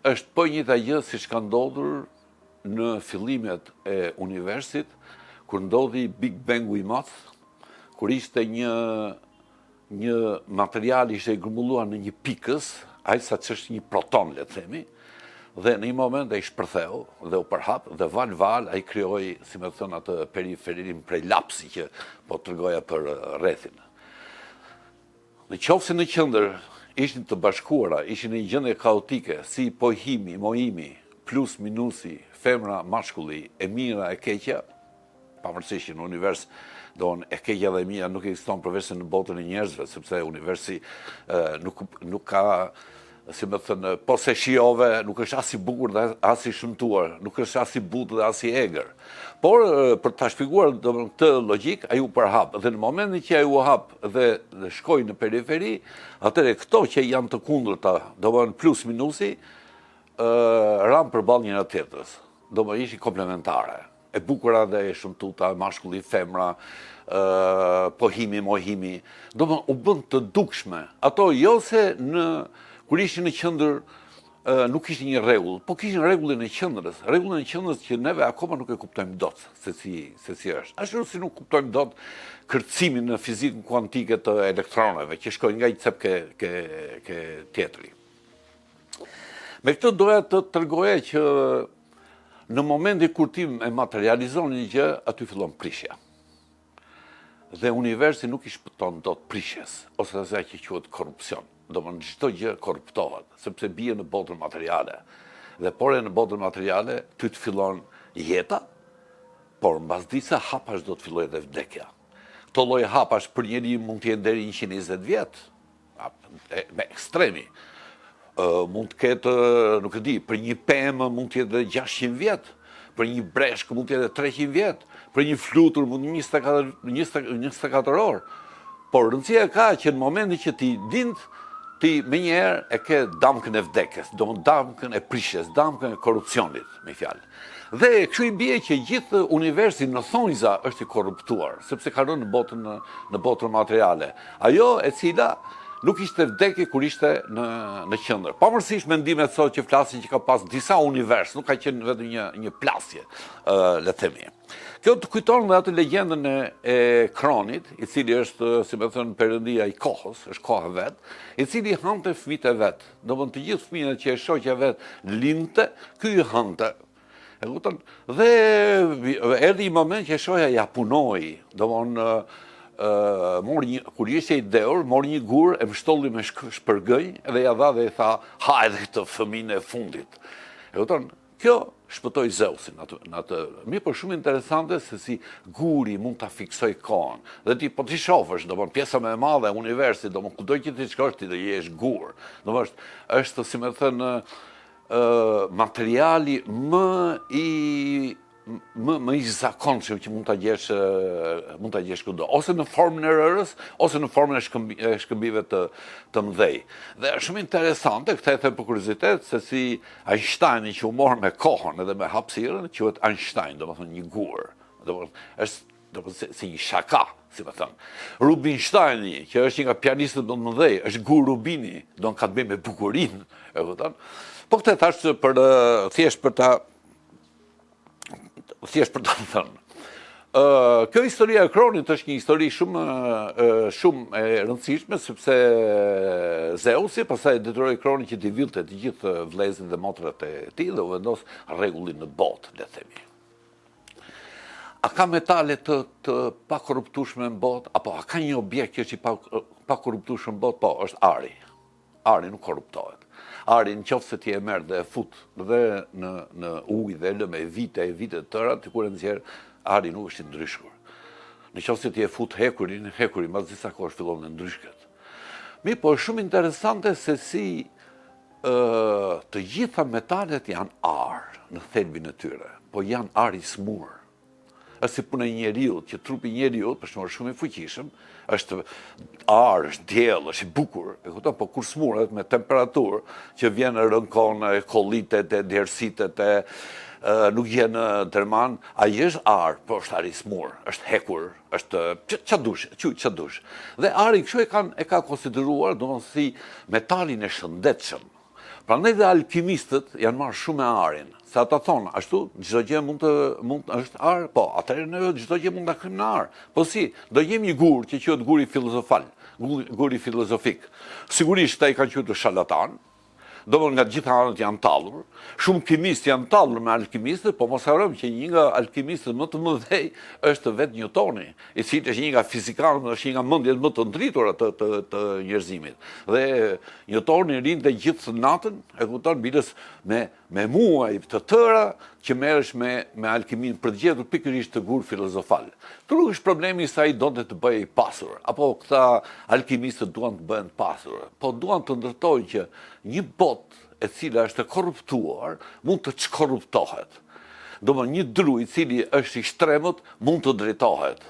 Është po e njëjta gjë siç ka ndodhur në fillimet e universit, kur ndodhi Big Bangu i madh, kur ishte një një material ishte i grumbulluar në një pikëz, aq sa ç'është një proton, le të themi, dhe në një moment ai shpërtheu dhe u përhap dhe valë-valë ai krijoi, si me thënë, atë periferinë prej lapsi që po tregoja për rrethin. Në qoftë se në qendër ishin të bashkuara, ishin në një gjendje kaotike, si pohimi, mohimi, plus, minusi, femra, mashkulli, e mira, e keqja, pavarësisht që në univers domethënë e keqja dhe e mira nuk ekziston përveç se në botën e njerëzve, sepse universi nuk nuk ka si me thënë, po s'e shijove, nuk është as i bukur dhe as i shëmtuar, nuk është as i butë dhe as i egër. Por, për ta shpjeguar domethënë këtë logjikë, ai u përhap, dhe në momentin që ai u hap dhe, dhe shkoi në periferi, atëherë këto që janë të kundërta, domethënë plus minusi, ranë përballë njëra tjetrës, domethënë ishin komplementare. E bukura dhe e shëmtuta, mashkulli, femra, pohimi, mohimi, domethënë u bënë të dukshme. Ato jo se në, kur ishin në qendër, nuk kishin një rregull, po kishin rregullin e qendrës, rregullin e qendrës që neve akoma nuk e kuptojmë dot se si, se si është. Ashtu si nuk kuptojmë dot kërcimin në fizikën kuantike të elektroneve, që shkojnë nga një cep ke, ke, ke tjetri. Me këtë doja të tregoja që në momentin kur ti e materializon një gjë, aty fillon prishja. Dhe universi nuk i shpëton dot prishjes, ose asaj që quhet korrupsion. Domethënë çdo gjë korruptohet, sepse bie në botën materiale. Dhe po re në botën materiale, ty të fillon jeta, por mbas disa hapash do të fillojë dhe vdekja. Këto lloj hapash për njeri mund të jenë deri 120 vjet, me ekstremi. Mund të ketë, nuk e di, për një pemë mund të jetë dhe 600 vjet, për një breshkë mund të jetë 300 vjet, për një flutur mund 24, 24 orë. Por rëndësia ka që në momentin që ti lind, ti menjëherë e ke damkën e vdekjes, domethënë damkën e prishjes, damkën e korrupsionit, me fjalë. Dhe kështu i bie që gjithë universi në thonjza është i korruptuar, sepse ka rënë në botën në botën materiale. Ajo e cila nuk ishte vdekje kur ishte në në qendër. Pavarësisht mendimet sot që flasin që ka pas disa univers, nuk ka qenë vetëm një një plasje, ë le të themi. Kjo të kujton dhe atë legjendën e, e Kronit, i cili është, si me thënë, perëndia i kohës, është koha vetë, i cili hante fëmijët e vet. Domethënë të gjithë fëmijët që e shoqja vet lindte, ky i hante. E kupton? Dhe erdhi një moment që e shohja ia punoi, domthon mori një kur ishte i dehur, mori një gur e mbështolli me shpërgënj dhe ia dha dhe i tha, "Ha edhe këtë fëmijën e fundit." E kupton? Kjo shpëtoi Zeusin atë në atë. Mirëpo shumë interesante se si guri mund ta fiksojë kohën. Dhe ti po t'i shofësh, domthon pjesa më e madhe e universit, domthon kudo që ti shkosh ti do jesh gur. Domthon është është si me thënë materiali më i më më i zakonshëm që mund ta gjesh mund ta gjesh kudo, ose në formën e rërës, ose në formën e shkëmbi, e shkëmbive të të mëdhej. Dhe është shumë interesante, këtë e them për kuriozitet, se si Einsteini që u mor me kohën edhe me hapësirën, quhet Einstein, domethënë një gur. Domethënë është domethënë si, si një shaka, si me thënë. Rubinsteini, që është një nga pianistët më të mëdhej, është gur Rubini, domethënë ka të bëjë me bukurinë, e kupton? Po këtë thashë për thjesht për ta thjesht për ta thënë. Ë kjo historia e Kronit është një histori shumë shumë e rëndësishme sepse Zeusi pastaj e detyroi Kronin që t'i villte të gjithë vëllezërit dhe motrat e tij dhe u vendos rregullin në botë, le të themi. A ka metale të, të pakorruptueshme në botë? Apo a ka një objekt që është i pa, pakorruptueshëm në botë? Po, është ari. Ari nuk korruptohet. Ari në qoftë se ti e merr dhe e fut dhe në, në ujë dhe e lë me vite e vite të tëra, ti kur e nxjerr, ari nuk është i ndryshkur. Në qoftë se ti e fut hekurin, hekuri mas disa kohësh fillon të ndryshket. Mirëpo, është shumë interesante se si Të gjitha metalet janë ar në thelbin e tyre, po janë ar i smur. Është si puna e njeriut, që trupi i njeriut, për shembull, është shumë i fuqishëm, është ar, është diell, është i bukur, e kupton, po kur smuret me temperaturë që vjen e rënkon, e kollitet, e djersitet, e nuk gjen derman, ai është ar, po është ar i smur, është hekur, është ça dush, quaj ça dush. Dhe ari kështu e kanë e ka konsideruar, domethënë si metalin e shëndetshëm. Prandaj dhe alkimistët janë marrë shumë me arin, se ata thonë, ashtu çdo gjë mund të mund është ar, po, atëherë ne çdo gjë mund ta kthejmë në ar. Po si, do gjejmë një gur që quhet guri filozofal, guri filozofik. Sigurisht këta i kanë quajtur sharlatan, Domethënë nga të gjitha anët janë tallur, shumë kimistë janë tallur me alkimistët, po mos harrojmë që një nga alkimistët më të mëdhej është vetë Newtoni, i cili është një nga fizikanët, është një nga mendjet më të ndritura të të të njerëzimit. Dhe Newtoni rrinte gjithë natën, e kupton, biles me me muaj të tëra që merresh me me alkiminë për të gjetur pikërisht këtë gur filozofal. Nuk është problemi se ai donte të bëhej i pasur, apo këta alkimistët duan të bëhen të pasur, po duan të ndërtojnë që një botë e cila është e korruptuar mund të çkorruptohet. Domethënë një dru i cili është i shtrembët mund të drejtohet.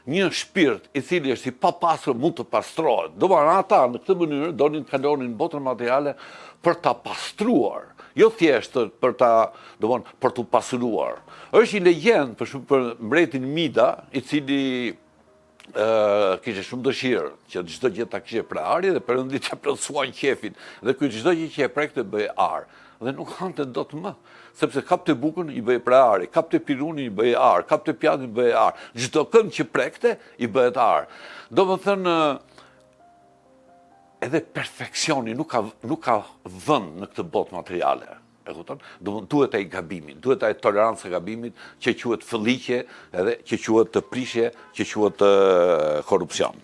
Një shpirt i cili është i papastër mund të pastrohet. Domethënë ata në këtë mënyrë donin të kalonin botën materiale për ta pastruar, jo thjesht për ta, domethënë për t'u pasuruar. Është një legjendë për shembull për mbretin Mida, i cili kishte shumë dëshirë që çdo gjë ta kishte prej ari dhe perënditë ia plotësuan qejfin dhe ky çdo gjë që e prekte bëhej ar dhe nuk hante dot më sepse kapte bukën i bëhej prej ari, kapte pirunin i bëhej ar, kapte pjatën i bëhej ar, çdo kënd që prekte i bëhet ar. Domethënë edhe perfeksioni nuk ka nuk ka vend në këtë botë materiale. E kupton? Domethënë duhet ai gabimi, duhet ai toleranca e gabimit që quhet fëlliqje edhe që quhet të prishje, që quhet korrupsion.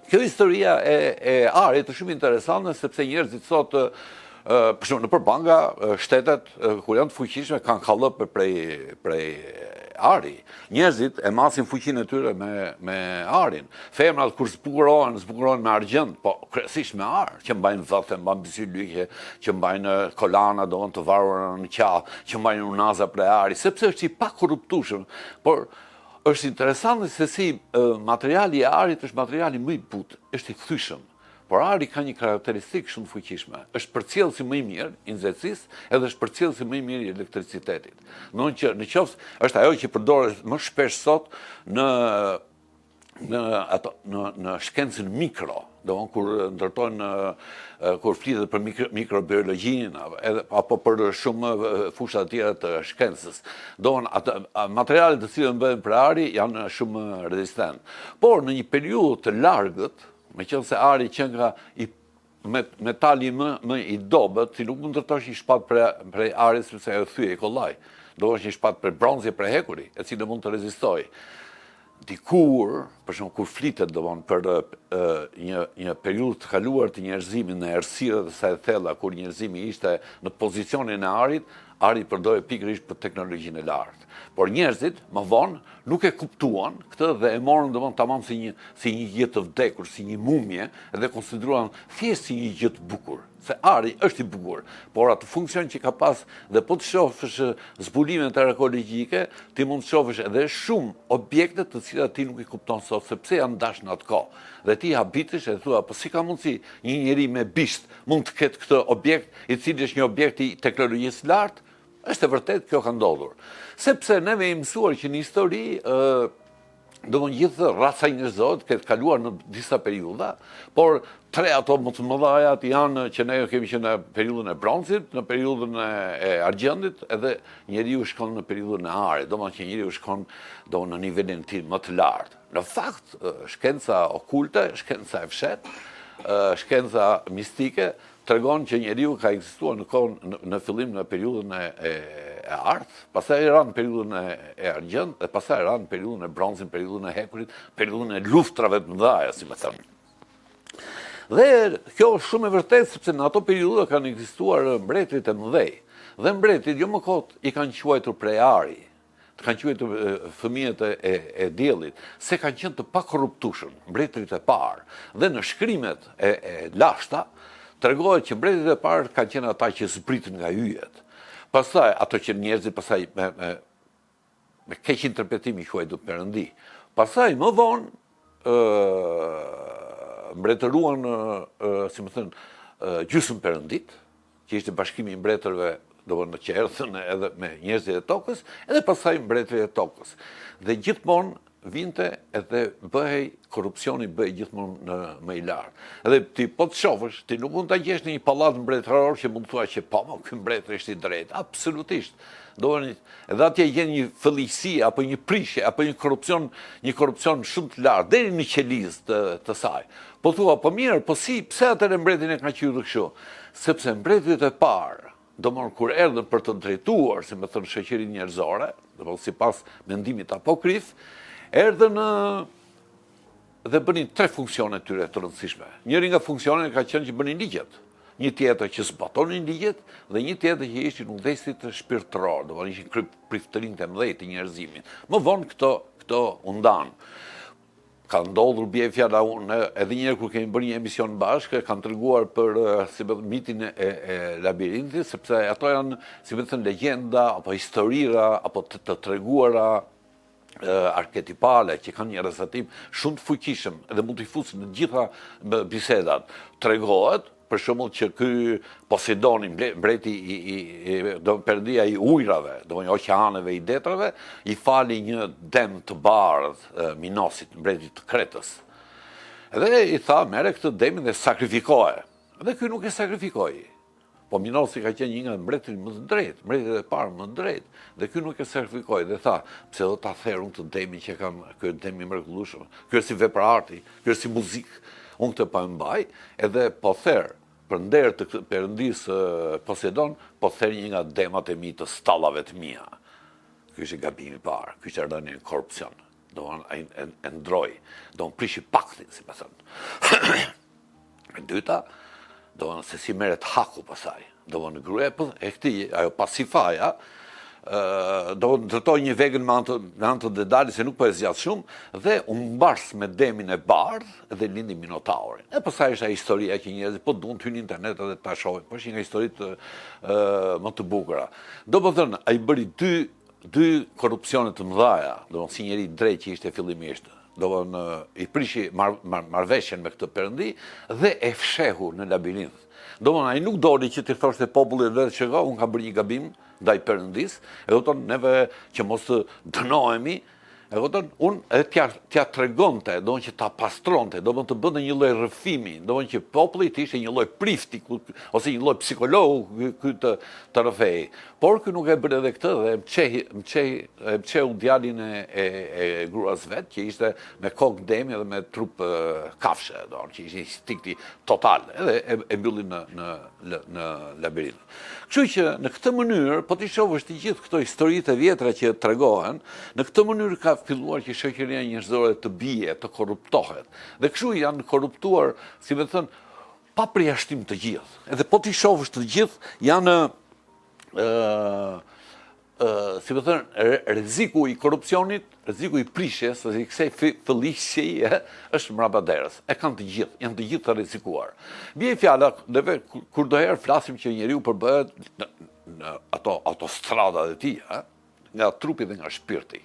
Kjo historia e, e arit është shumë interesante sepse njerëzit sot për shembull nëpër banka shtetet kur janë të fuqishme kanë kallëpe prej prej ari. Njerëzit e masin fuqinë e tyre me me arin. Femrat kur zbukurohen, zbukurohen me argjend, po kryesisht me ar, që mbajnë vethe, mbajnë byzylyqe, që mbajnë kolana, domethënë të varura në qafë, që mbajnë unaza prej ari, sepse është i pakorruptueshëm. Por Është interesante se si materiali i arit është materiali më i butë, është i thyshëm. Por ari ka një karakteristikë shumë të fuqishme. Është përcjellësi më i mirë i nxehtësisë, edhe është përcjellësi më i mirë i elektricitetit. Domethënë që në qoftë është ajo që përdoret më shpesh sot në në ato në në shkencën mikro, domthon kur ndërtojnë kur flitet për mikro, mikrobiologjinë edhe apo për shumë fusha të tjera të shkencës. Domthon ato materialet të cilët bëhen prej ari janë shumë rezistent. Por në një periudhë të largët, meqenëse ari qenka i. Metali më më i dobët, ti nuk mund të ndërtosh një shpatë prej prej ari sepse ajo thyhej kollaj. Do është një shpatë prej bronzi prej hekuri, e cila mund të rezistojë. Dikur, për shembull kur flitet domthon për një një periudhë të kaluar të njerëzimit në errësirat e saj të thella kur njerëzimi ishte në pozicionin e arit, ari përdorej pikërisht për teknologjinë e lartë. Por njerëzit më vonë nuk e kuptuan këtë dhe e morën domthon tamam si një si një gjë të vdekur, si një mumje dhe konsideruan thjesht si një gjë të bukur, se ari është i bukur, por atë funksion që ka pas dhe po të shofësh zbulimet arkeologjike, ti mund të shofësh edhe shumë objekte të cilat ti nuk i kupton sot se pse janë dash në atë kohë. Dhe ti habitesh e thua, po si ka mundësi një njeri me bisht mund të ketë këtë objekt, i cili është një objekt i teknologjisë së lartë? Është e vërtetë kjo ka ndodhur. Sepse neve jemi mësuar që në histori domethënë gjithë raca njerëzore të ketë kaluar në disa periudha, por tre ato më të mëdhajat janë që ne kemi qenë në periudhën e bronzit, në periudhën e argjendit, edhe njeriu shkon në periudhën e arit, domethënë që njeriu shkon do në nivelin e tij më të lartë. Në fakt, shkenca okulte, shkenca e fshehtë, shkenca mistike, tregon që njeriu ka ekzistuar në kohën në, në fillim në periudhën e, e, e artë, pastaj ra në periudhën e, e argjendtë dhe pastaj ra në periudhën e bronzit, periudhën e hekurit, periudhën e luftrave të mëdha, si me thënë. Dhe kjo është shumë e vërtetë sepse në ato periudha kanë ekzistuar mbretërit e mëdhej. Dhe mbretërit jo më kot i kanë quajtur prej ari. Të kanë quajtur fëmijët e, e, e diellit, se kanë qenë të pakorruptueshëm, mbretërit e parë. Dhe në shkrimet e, e lashta, tregohet që mbretërit e parë kanë qenë ata që zbritën nga yjet. Pastaj, ato që njerëzit pastaj me, me, me keqinterpretim i quajtën perëndi. Pastaj, më vonë, ë mbretëruan, ë, si me thënë, gjysmë perënditë, që ishte bashkimi i mbretërve, domethënë që erdhën edhe me njerëzit e tokës, edhe pastaj mbretërit e tokës. Dhe gjithmonë vinte edhe bëhej korrupsioni bëhej gjithmonë në më i lartë. Edhe ti po të shofësh, ti nuk mund ta gjesh në një pallat mbretëror që mund të thua që po, mo, ky mbret është i drejtë. Absolutisht. Domethënë edhe atje gjen një fëlliqësi apo një prishje apo një korrupsion, një korrupsion shumë të lartë deri në qelizë të, të saj. Po thua, po mirë, po si, pse atëherë mbretin e kanë quajtur kështu? Sepse mbretërit e parë, domethënë kur erdhën për të drejtuar, si me thënë, shoqërinë njerëzore, domethënë sipas mendimit apokrif, erdhën dhe bënin tre funksione tyre të rëndësishme. Njëri nga funksionet ka qenë që bënin ligjet, një tjetër që zbatonin ligjet dhe një tjetër që ishin udhëheqësit shpirtëror, domethënë ishin priftërinjtë e mëdhenj të njerëzimit. Më vonë këto këto u ndanë. Ka ndodhur bie fjala unë edhe një herë kur kemi bërë një emision bashkë, kam treguar për si me mitin e, e labirintit, sepse ato janë si me thënë legjenda apo historira apo të, të treguara arketipale që kanë një rrezatim shumë të fuqishëm dhe mund t'i fusë në gjitha bisedat. Tregohet Për shembull që ky Poseidoni, mbreti i, i, i do perëndia i ujrave, do i oqeaneve, i detrave, i fali një dem të bardhë Minosit, mbretit të Kretës. Dhe i tha, merre këtë demin dhe sakrifikoje. Dhe ky nuk e sakrifikoi. Po Minosi ka qenë një nga mbretërit më të drejtë, mbretërit e parë më të drejtë. Dhe ky nuk e sakrifikoi dhe tha, pse do ta ther unë këtë demin që kam, ky është dem i mrekullueshëm. Ky është si vepër arti, ky është si muzikë. Unë këtë po e mbaj, edhe po ther për nder të perëndisë Poseidon, po ther një nga demat e mi të stallave të mia. Ky ishte gabimi i parë, ky ishte rënie në korrupsion. Domethënë ai e, e ndroi, domethënë prishi paktin, si me thënë. E dyta, domethënë se si merret haku pastaj. Domethënë gruaja po e këtij, ajo Pasifaja, domethënë ndërtoi një vegël me anë të me anë të Dedalit se nuk po e zgjat shumë dhe u mbars me demin e bardhë dhe lindi Minotaurin. E pastaj është ajo historia që njerëzit po duan të hyjnë në internet edhe ta shohin, po është një nga historitë më të bukura. Domethënë ai bëri dy dy korrupsione të mëdha, domethënë si njeri i drejtë që ishte fillimisht, domethënë i prishi mar, mar, marrëveshjen me këtë perëndi dhe e fshehu në labirinth. Domethënë ai nuk doli që t'i thoshte popullit vet që unë kam bërë një gabim ndaj perëndisë, e kupton neve që mos të dënohemi, E kupton? Unë edhe t'ja t'ja tregonte, domethënë që ta pastronte, domethënë të bënte një lloj rrëfimi, domethënë që populli të ishte një lloj prifti ose një lloj psikologu ky të të rrëfehej. Por ky nuk e bëri edhe këtë dhe e mçehi, mçehi, e mçeu djalin e e, e gruas vet që ishte me kokë demi dhe me trup kafshe, domethënë që ishte instinkti total, edhe e, e mbylli në në në labirint. Kështu që në këtë mënyrë, po t'i shohësh të gjithë këto historitë e vjetra që tregohen, në këtë mënyrë ka filluar që shoqëria njerëzore të bie, të korruptohet. Dhe kështu janë korruptuar, si me thënë, pa përjashtim të gjithë. Edhe po t'i shohësh të gjithë, janë ë si me thënë, rreziku i korrupsionit, rreziku i prishjes, ose i kësaj fëlliqësie, është mbrapa derës. E kanë të gjithë, janë të gjithë të rrezikuar. Bie fjala, neve kurdoherë flasim që njeriu përbëhet në, në ato autostradat e tij, ë, nga trupi dhe nga shpirti.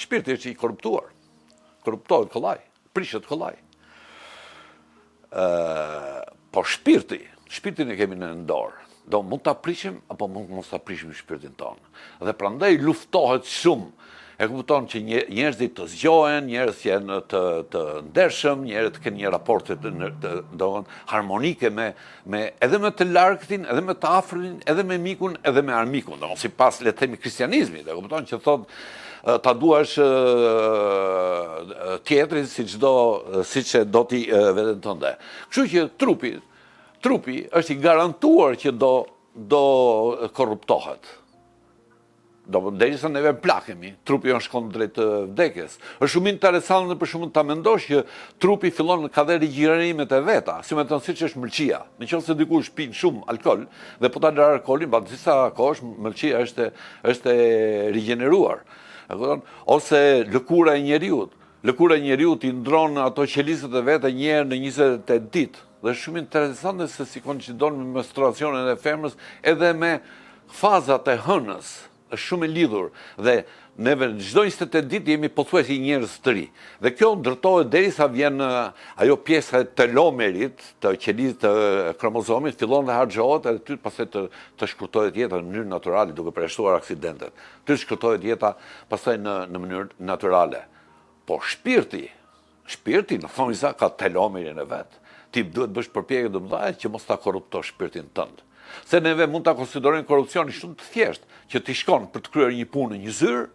Shpirti është i korruptuar. Korruptohet kollaj, prishet kollaj. Ë, po shpirti, shpirtin e kemi në dorë. Do mund ta prishim apo mund mos ta prishim shpirtin tonë. Dhe prandaj luftohet shumë. E kupton që njerëzit të zgjohen, njerëz që janë të të ndershëm, njerëz të kenë një raport të, të, të domthon harmonike me me edhe me të largëtin, edhe me të afërmin, edhe me mikun, edhe me armikun, domthon sipas le të themi kristianizmit, e kupton që thotë ta duash tjetrin siç do siç e do ti veten tënde. Kështu që trupi trupi është i garantuar që do do korruptohet. Do derisa neve plakemi, trupi jonë shkon drejt vdekjes. Është shumë interesante për shembull ta mendosh që trupi fillon ka dhe rigjenerimet e veta, si me thënë siç është mëlçia. Në qoftë se dikush pin shumë alkool dhe po ta lërë alkoolin, pas disa kohësh mëlçia është është e rigjeneruar. E kupton? Ose lëkura e njeriut. Lëkura e njeriut i ndron ato qelizat e veta një herë në 28 ditë. Dhe është shumë interesante se si koincidon me menstruacionin e femrës edhe me fazat e hënës. Është shumë e lidhur dhe neve në çdo 28 ditë jemi pothuajse njerëz të ri. Dhe kjo ndërtohet derisa vjen ajo pjesa e telomerit, të qelizës të kromozomit, fillon dhe harxhohet edhe ty pastaj të të shkurtohet jeta në mënyrë natyrale duke përjashtuar aksidentet. Ty të shkurtohet jeta pastaj në në mënyrë natyrale. Po shpirti, Shpirti, në thonjëza, ka telomerin e vet. Ti duhet të bësh përpjekje të mëdha që mos ta korruptosh shpirtin tënd. Se neve mund ta konsiderojmë korrupsionin shumë të thjeshtë, që ti shkon për të kryer një punë në një zyrë,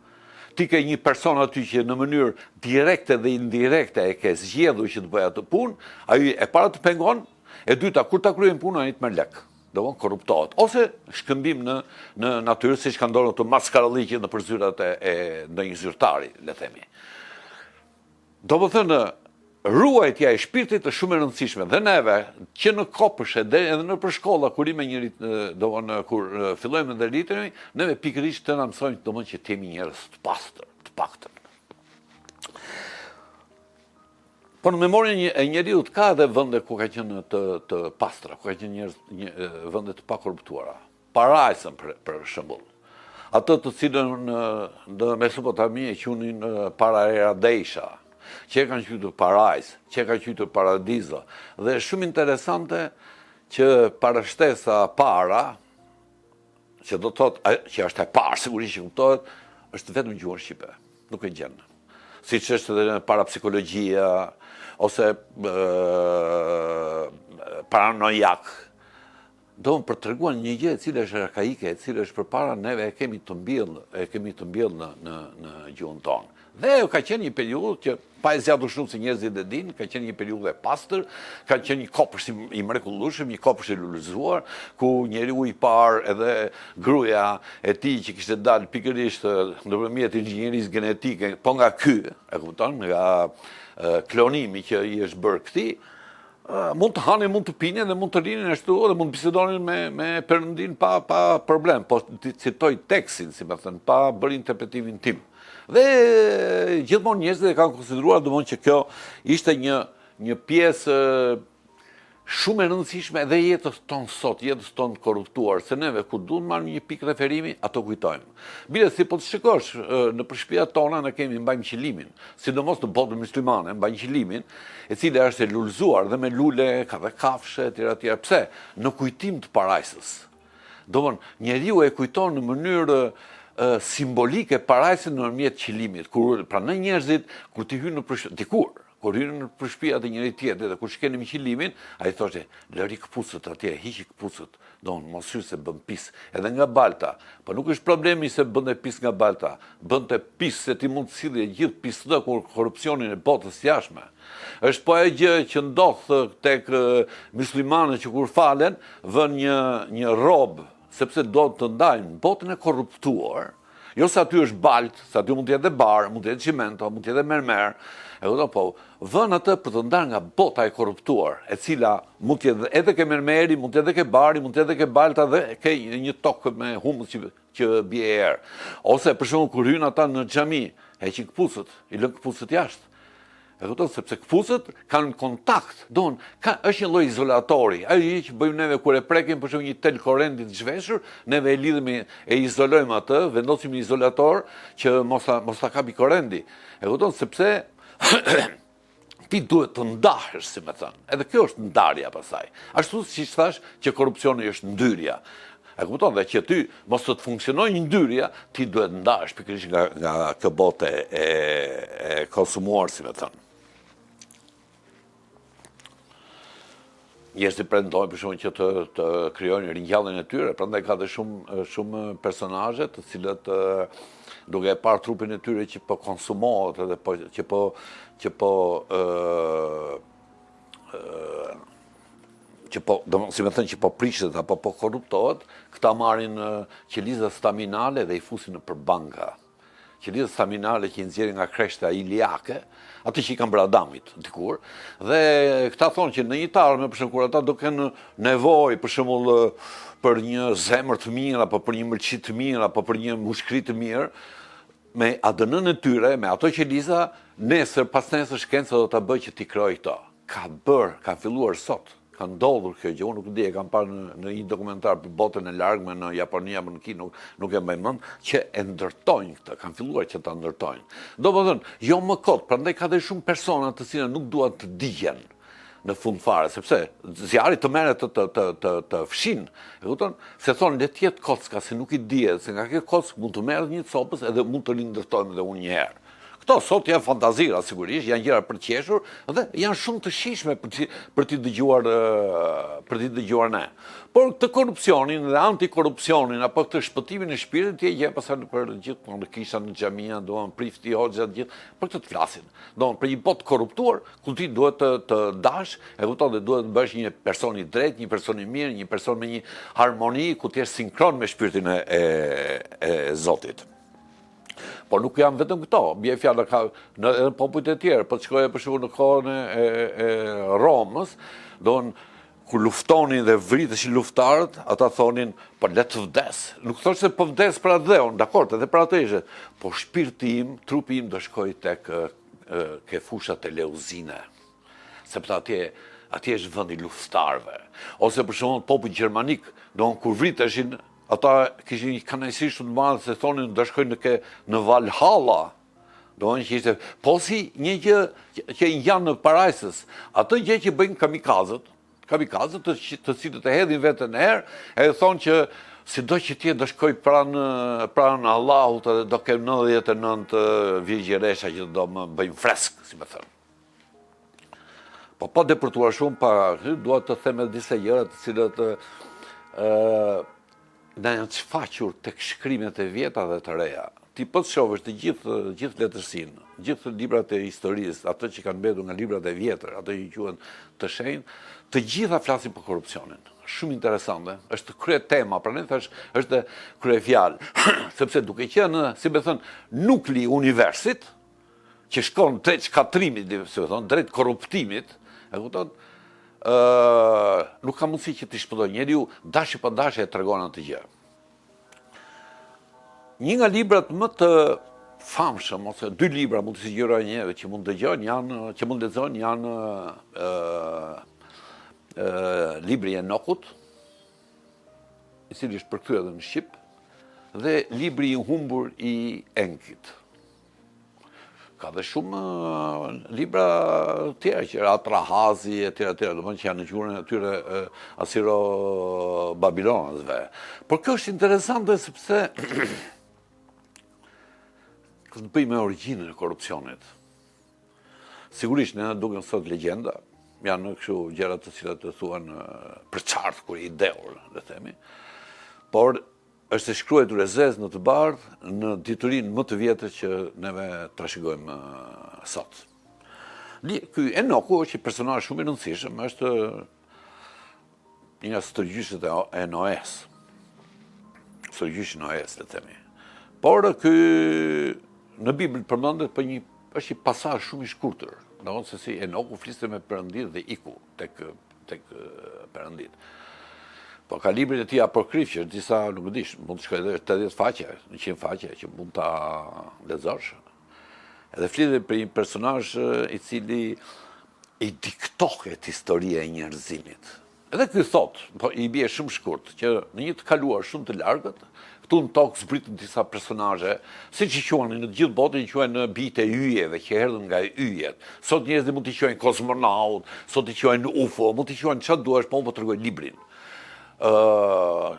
ti ke një person aty që në mënyrë direkte dhe indirekte e ke zgjedhur që të bëjë atë punë, ai e para të pengon, e dyta kur ta kryen punën ai të merr lek. Domthon korruptohet ose shkëmbim në në natyrë siç ka ndodhur të maskaralliqet nëpër zyrat e, e ndonjë zyrtari, le të themi. Domethënë, ruajtja e shpirtit është shumë e rëndësishme dhe neve që në kopëshe dhe edhe nëpër shkolla kur jemi njëri domethënë kur fillojmë dhe rritemi, neve pikërisht të na mësojnë domethënë që të jemi njerëz të pastër, të paktën. Po në memorien e njeriut ka edhe vende ku ka qenë të të pastra, ku ka qenë njerëz një vende të pakorruptuara. Parajsën për, për shembull. Atë të cilën në, në Mesopotami e qunin Pararadejsha, që e kanë quajtur parajsë, që e kanë quajtur paradizo. Dhe është shumë interesante që parashtesa para, që do të thotë që është e parë, sigurisht që kuptohet, është vetëm në gjuhën shqipe, nuk e gjen. Siç është edhe në parapsikologjia ose paranojak, Domethënë për të treguar një gjë e cila është arkaike, e cila është përpara neve e kemi të mbjellë, e kemi të mbjellë në në në gjuhën tonë. Dhe ajo ka qenë një periudhë që pa e zgjatur shumë se njerëzit e dinë, ka qenë një periudhë e pastër, ka qenë një kopësht i mrekullueshëm, një kopësht i lulëzuar, ku njeriu i parë edhe gruaja e tij që kishte dalë pikërisht nëpërmjet inxhinierisë gjenetike, po nga ky, e kupton, nga klonimi që i është bërë këtij, mund të hanin, mund të pinin dhe mund të rrinin ashtu dhe mund të bisedonin me me Perëndinë pa pa problem, po citoj tekstin, si me thënë, pa bërë interpretimin tim. Dhe gjithmonë njerëzit e kanë konsideruar domethënë që kjo ishte një një pjesë shumë e rëndësishme edhe jetës tonë sot, jetës tonë të korruptuar, se neve kur duhet marrim një pikë referimi, ato kujtojmë. Bile si po të shikosh nëpër shtëpiat tona ne kemi mbajmë qilimin, sidomos në botën muslimane mbajnë qilimin, e cila është e lulëzuar dhe me lule, ka dhe kafshë etj etj. Pse? Në kujtim të parajsës. Domthon, njeriu e kujton në mënyrë simbolikë e parajsës nëpërmjet qilimit. Kur pra ne njerëzit kur ti hyn nëpër dikur, kur hynin nëpër shtëpiat e njëri tjetrit dhe kur shkelnim qilimin, ai thoshte, lëri këpucët atje, hiqi këpucët, don mos hyr se bën pis, edhe nga balta. Po nuk është problemi se bënte pis nga balta, bënte pis se ti mund të sillje gjithë pisllëkun korrupsionin e botës së jashtme. Është po ajo gjë që ndodh tek myslimanët që kur falen vënë një një rrobë sepse do të ndajnë botën e korruptuar, jo se aty është baltë, se aty mund të jetë dhe bar, mund të jetë çimento, mund të jetë dhe mermer, e kupton, po vënë atë për të ndarë nga bota e korruptuar, e cila mund të jetë edhe ke mermeri, mund të jetë edhe ke bari, mund të jetë edhe ke balta dhe ke një tokë me humus që që bie erë. Ose për shembull kur hyjnë ata në xhami, heqin këpucët, i lënë këpucët jashtë. E kupton sepse këpucët kanë kontakt, don, ka është një lloj izolatori. Ajo gjë që bëjmë neve kur e prekim për shembull një tel korrenti të zhveshur, neve e lidhim e izolojmë atë, vendosim një izolator që mos ta mos ta kapi korrenti. E kupton sepse ti duhet të ndahesh, si me thënë. Edhe kjo është ndarja pastaj. Ashtu siç thashë që korrupsioni është ndyrja. E kupton dhe që ty mos të të funksionojë ndyrja, ti duhet ndahesh pikërisht nga nga kjo botë e e konsumuar, si me thënë. Njerëzit pretendojnë për shembull që të të krijojnë ringjalljen e tyre, prandaj ka dhe shumë shumë personazhe të cilët duke e parë trupin e tyre që po konsumohet edhe po që po që po ë që po, do, si me thënë që po prishet apo po korruptohet, këta marrin qeliza staminale dhe i fusin nëpër banka. Qeliza staminale që i nxjerrin nga kreshta iliake, atë që i kanë bërë Adamit dikur, dhe këta thonë që në një të ardhme, për shembull, kur ata do kenë nevojë, për shembull, për një zemër të mirë apo për një mëlçi të mirë apo për një mushkri të mirë, me ADN-në e tyre, me ato qeliza, nesër, pasnesër shkenca do ta bëjë që t'i krijojë këto. Ka bërë, ka filluar sot, ka ndodhur kjo gjë, unë nuk e di, e kam parë në, në një dokumentar për botën e largme në Japoni apo në Kinë, nuk, nuk e mbaj mend, që e ndërtojnë këtë, kanë filluar që ta ndërtojnë. Domethënë, jo më kot, prandaj ka dhe shumë persona të cilët nuk duan të digjen në fund fare, sepse zjarri të merr të të të të, të fshin. E kupton? Se thonë le të jetë kocka, se nuk i dihet, se nga kjo kockë mund të merret një copëz edhe mund të rindërtojmë edhe unë një herë. Këto sot janë fantazira sigurisht, janë gjëra për të qeshur dhe janë shumë të shijshme për t'i për t'i dëgjuar për t'i dëgjuar ne. Por këtë korrupsionin dhe antikorrupsionin apo këtë shpëtimin e shpirtit ti e gjen pastaj nëpër gjithë në kisha, në xhamia, domethënë prifti, hoxha, të gjithë për këtë të flasin. Domethënë për një botë të korruptuar ku ti duhet të të ndash, e kupton, dhe duhet të bësh një person i drejtë, një person i mirë, një person me një harmoni ku të jesh sinkron me shpirtin e e, e Zotit. Por nuk janë vetëm këto, bie fjala ka në edhe popujt e tjerë, po të shkoje për shembull në kohën e, e, e Romës, domethënë kur luftonin dhe vriteshin luftëtarët, ata thonin, po le të vdes. Nuk thonë se po vdes për atdheun, dakord, edhe për atë ishte, po shpirti im, trupi im do shkojë tek ke fushat eleuzine. Sepse atje atje është vendi i luftëtarëve. Ose për shembull popujt gjermanik, domethënë kur vriteshin, Ata kishin një kënaqësi shumë të madhe se thonin do shkojnë në ke në Valhalla. Domethënë që ishte po si një gjë që i ngjan në parajsës. Atë gjë që bëjnë kamikazët, kamikazët të, të cilët e hedhin veten në erë, edhe thonë që sido që të jetë do shkoj pranë pranë Allahut edhe do kem 99 virgjëresha që do më bëjnë fresk, si me thënë. Po pa depërtuar shumë, pa, dua të them edhe disa gjëra të cilat ë na janë shfaqur tek shkrimet e vjetra dhe të reja. Ti po të shohësh të gjithë gjithë letërsinë, gjithë librat e historisë, ato që kanë mbetur nga librat e vjetër, ato që quhen të shenjtë, të gjitha flasin për korrupsionin. Shumë interesante, është kryetema, prandaj thashë, është kryefjalë, sepse duke qenë, si me thënë, nukli i universit, që shkon drejt shkatërrimit, si me thënë, drejt korruptimit, e kupton? Ë, nuk ka mundësi që t'i shpëtojë njeriu, dashje pa dashje e tregon atë gjë. Një nga librat më të famshëm ose dy libra mund të sugjeroj njerëzve që mund të dëgjojnë janë që mund të lexojnë janë ë ë libri i Enokut, i cili është përkthyer edhe në shqip, dhe libri i humbur i Enkit. Ka dhe shumë libra tjera që Atrahazi e tjera tjera, domethënë që janë në gjuhën e atyre asiro-babilonasve. Por kjo është interesante sepse. Ka të bëjë me origjinën e korrupsionit. Sigurisht, ne na duken sot legjenda, janë kështu gjëra të cilat të thuan përçart kur i dehur, le të themi. Por është e shkruajtur e zezë në të bardhë në diturinë më të vjetër që neve trashëgojmë sot. Ky Enoku është një personazh shumë i rëndësishëm, është Një nga stërgjyshët e Noes. Stërgjyshi i Noes, le të themi. Por ky në Bibël përmendet për një është një pasazh shumë i shkurtër. Domethënë se si Enoku fliste me Perënditë dhe iku tek tek Perënditë. Po ka librin e tij apokrif që është disa, nuk e di, mund të shkojë edhe 80 faqe, 100 faqe që mund ta lexosh. Edhe flitet për një personazh i cili i diktohet historia e njerëzimit. Edhe ky thotë, po i bie shumë shkurt, që në një të kaluar shumë të largët, këtu në tokë zbritën disa personazhe, siç i quanin në të gjithë botën, i quajnë bijtë e yjeve, që erdhën nga yjet. Sot njerëzit mund t'i quajnë kozmonaut, sot i quajnë UFO, mund t'i quajnë çfarë duash, po unë po tregoj librin. Ë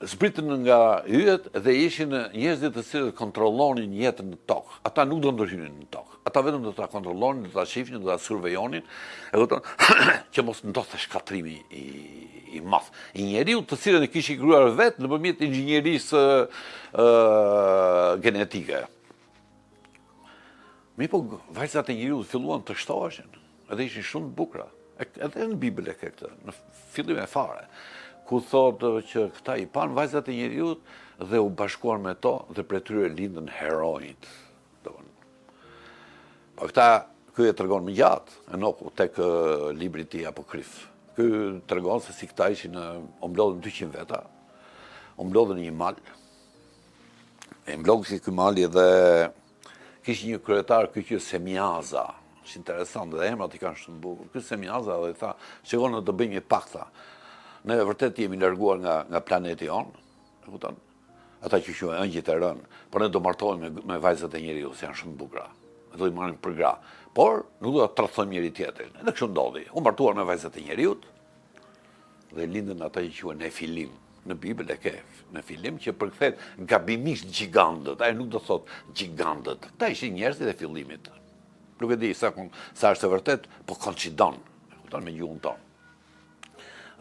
Zbritën nga yjet dhe ishin njerëzit të cilët kontrollonin jetën në tokë. Ata nuk do ndërhynin në tokë. Ata vetëm do ta kontrollonin, do ta shihnin, do ta survejonin, e kupton, që mos ndodhte shkatërrimi i i madh. I njeriut të cilën e kishin krijuar vetë nëpërmjet inxhinierisë ë genetike. Mirëpo, vajzat e njeriut filluan të shtoheshin, edhe ishin shumë të bukura. Edhe në Bibël e ke këtë, në fillim e fare, ku thotë që këta i panë vajzat e njeriut dhe u bashkuan me to dhe prej tyre lindën heronjtë. Po këta, ky e tregon më gjatë, Enoku, tek libri i tij apokrif. Ky tregon se si këta ishin, u mblodhën 200 veta, u mblodhën në një mal, E mblodhi ky mali dhe kishte një kryetar ky që Semiaza. Është interesant dhe emrat i kanë shumë bukur. Ky Semiaza dhe i tha, shiko ne do bëjmë një pakt tha. Ne vërtet jemi larguar nga nga planeti jonë, e kupton? Ata që quhen engjëjt e rënë, por ne do martohemi me, me vajzat e njeriut, se janë shumë të bukura. Ne do i marrim për gra. Por nuk do ta tradhtojmë njëri tjetrin. Edhe kështu ndodhi. U martuan me vajzat e njeriut dhe lindën ata që quhen Nefilim. Në Bibël e ke Nefilim që përkthehet gabimisht gjigandët, ajo nuk do thotë gjigandët. Këta ishin njerëzit e fillimit. Nuk e di sa sa është e vërtetë, po koinçidon, e kupton me gjuhën tonë.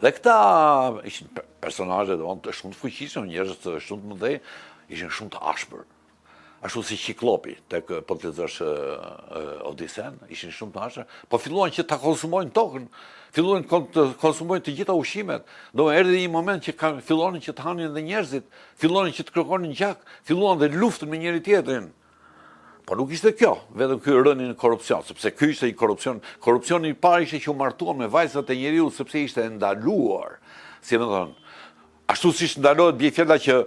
Dhe këta ishin personazhe domethënë shumë të fuqishëm, njerëz të shumë të mëdhenj, ishin shumë të ashpër. Ashtu si Qiklopi, tek po të lexosh Odisenë, ishin shumë të ashpër, po filluan që ta konsumojnë tokën, filluan të konsumojnë të gjitha ushqimet. Do erdhi një moment që kanë fillonin që të hanin edhe njerëzit, fillonin që të kërkonin gjak, filluan dhe luftën me njëri tjetrin. Po nuk ishte kjo, vetëm ky rëni në korrupsion, sepse ky ishte një korrupsion, korrupsioni i parë ishte që u martuan me vajzat e njeriut sepse ishte e ndaluar. Si me thënë, ashtu siç ndalohet bie fjala që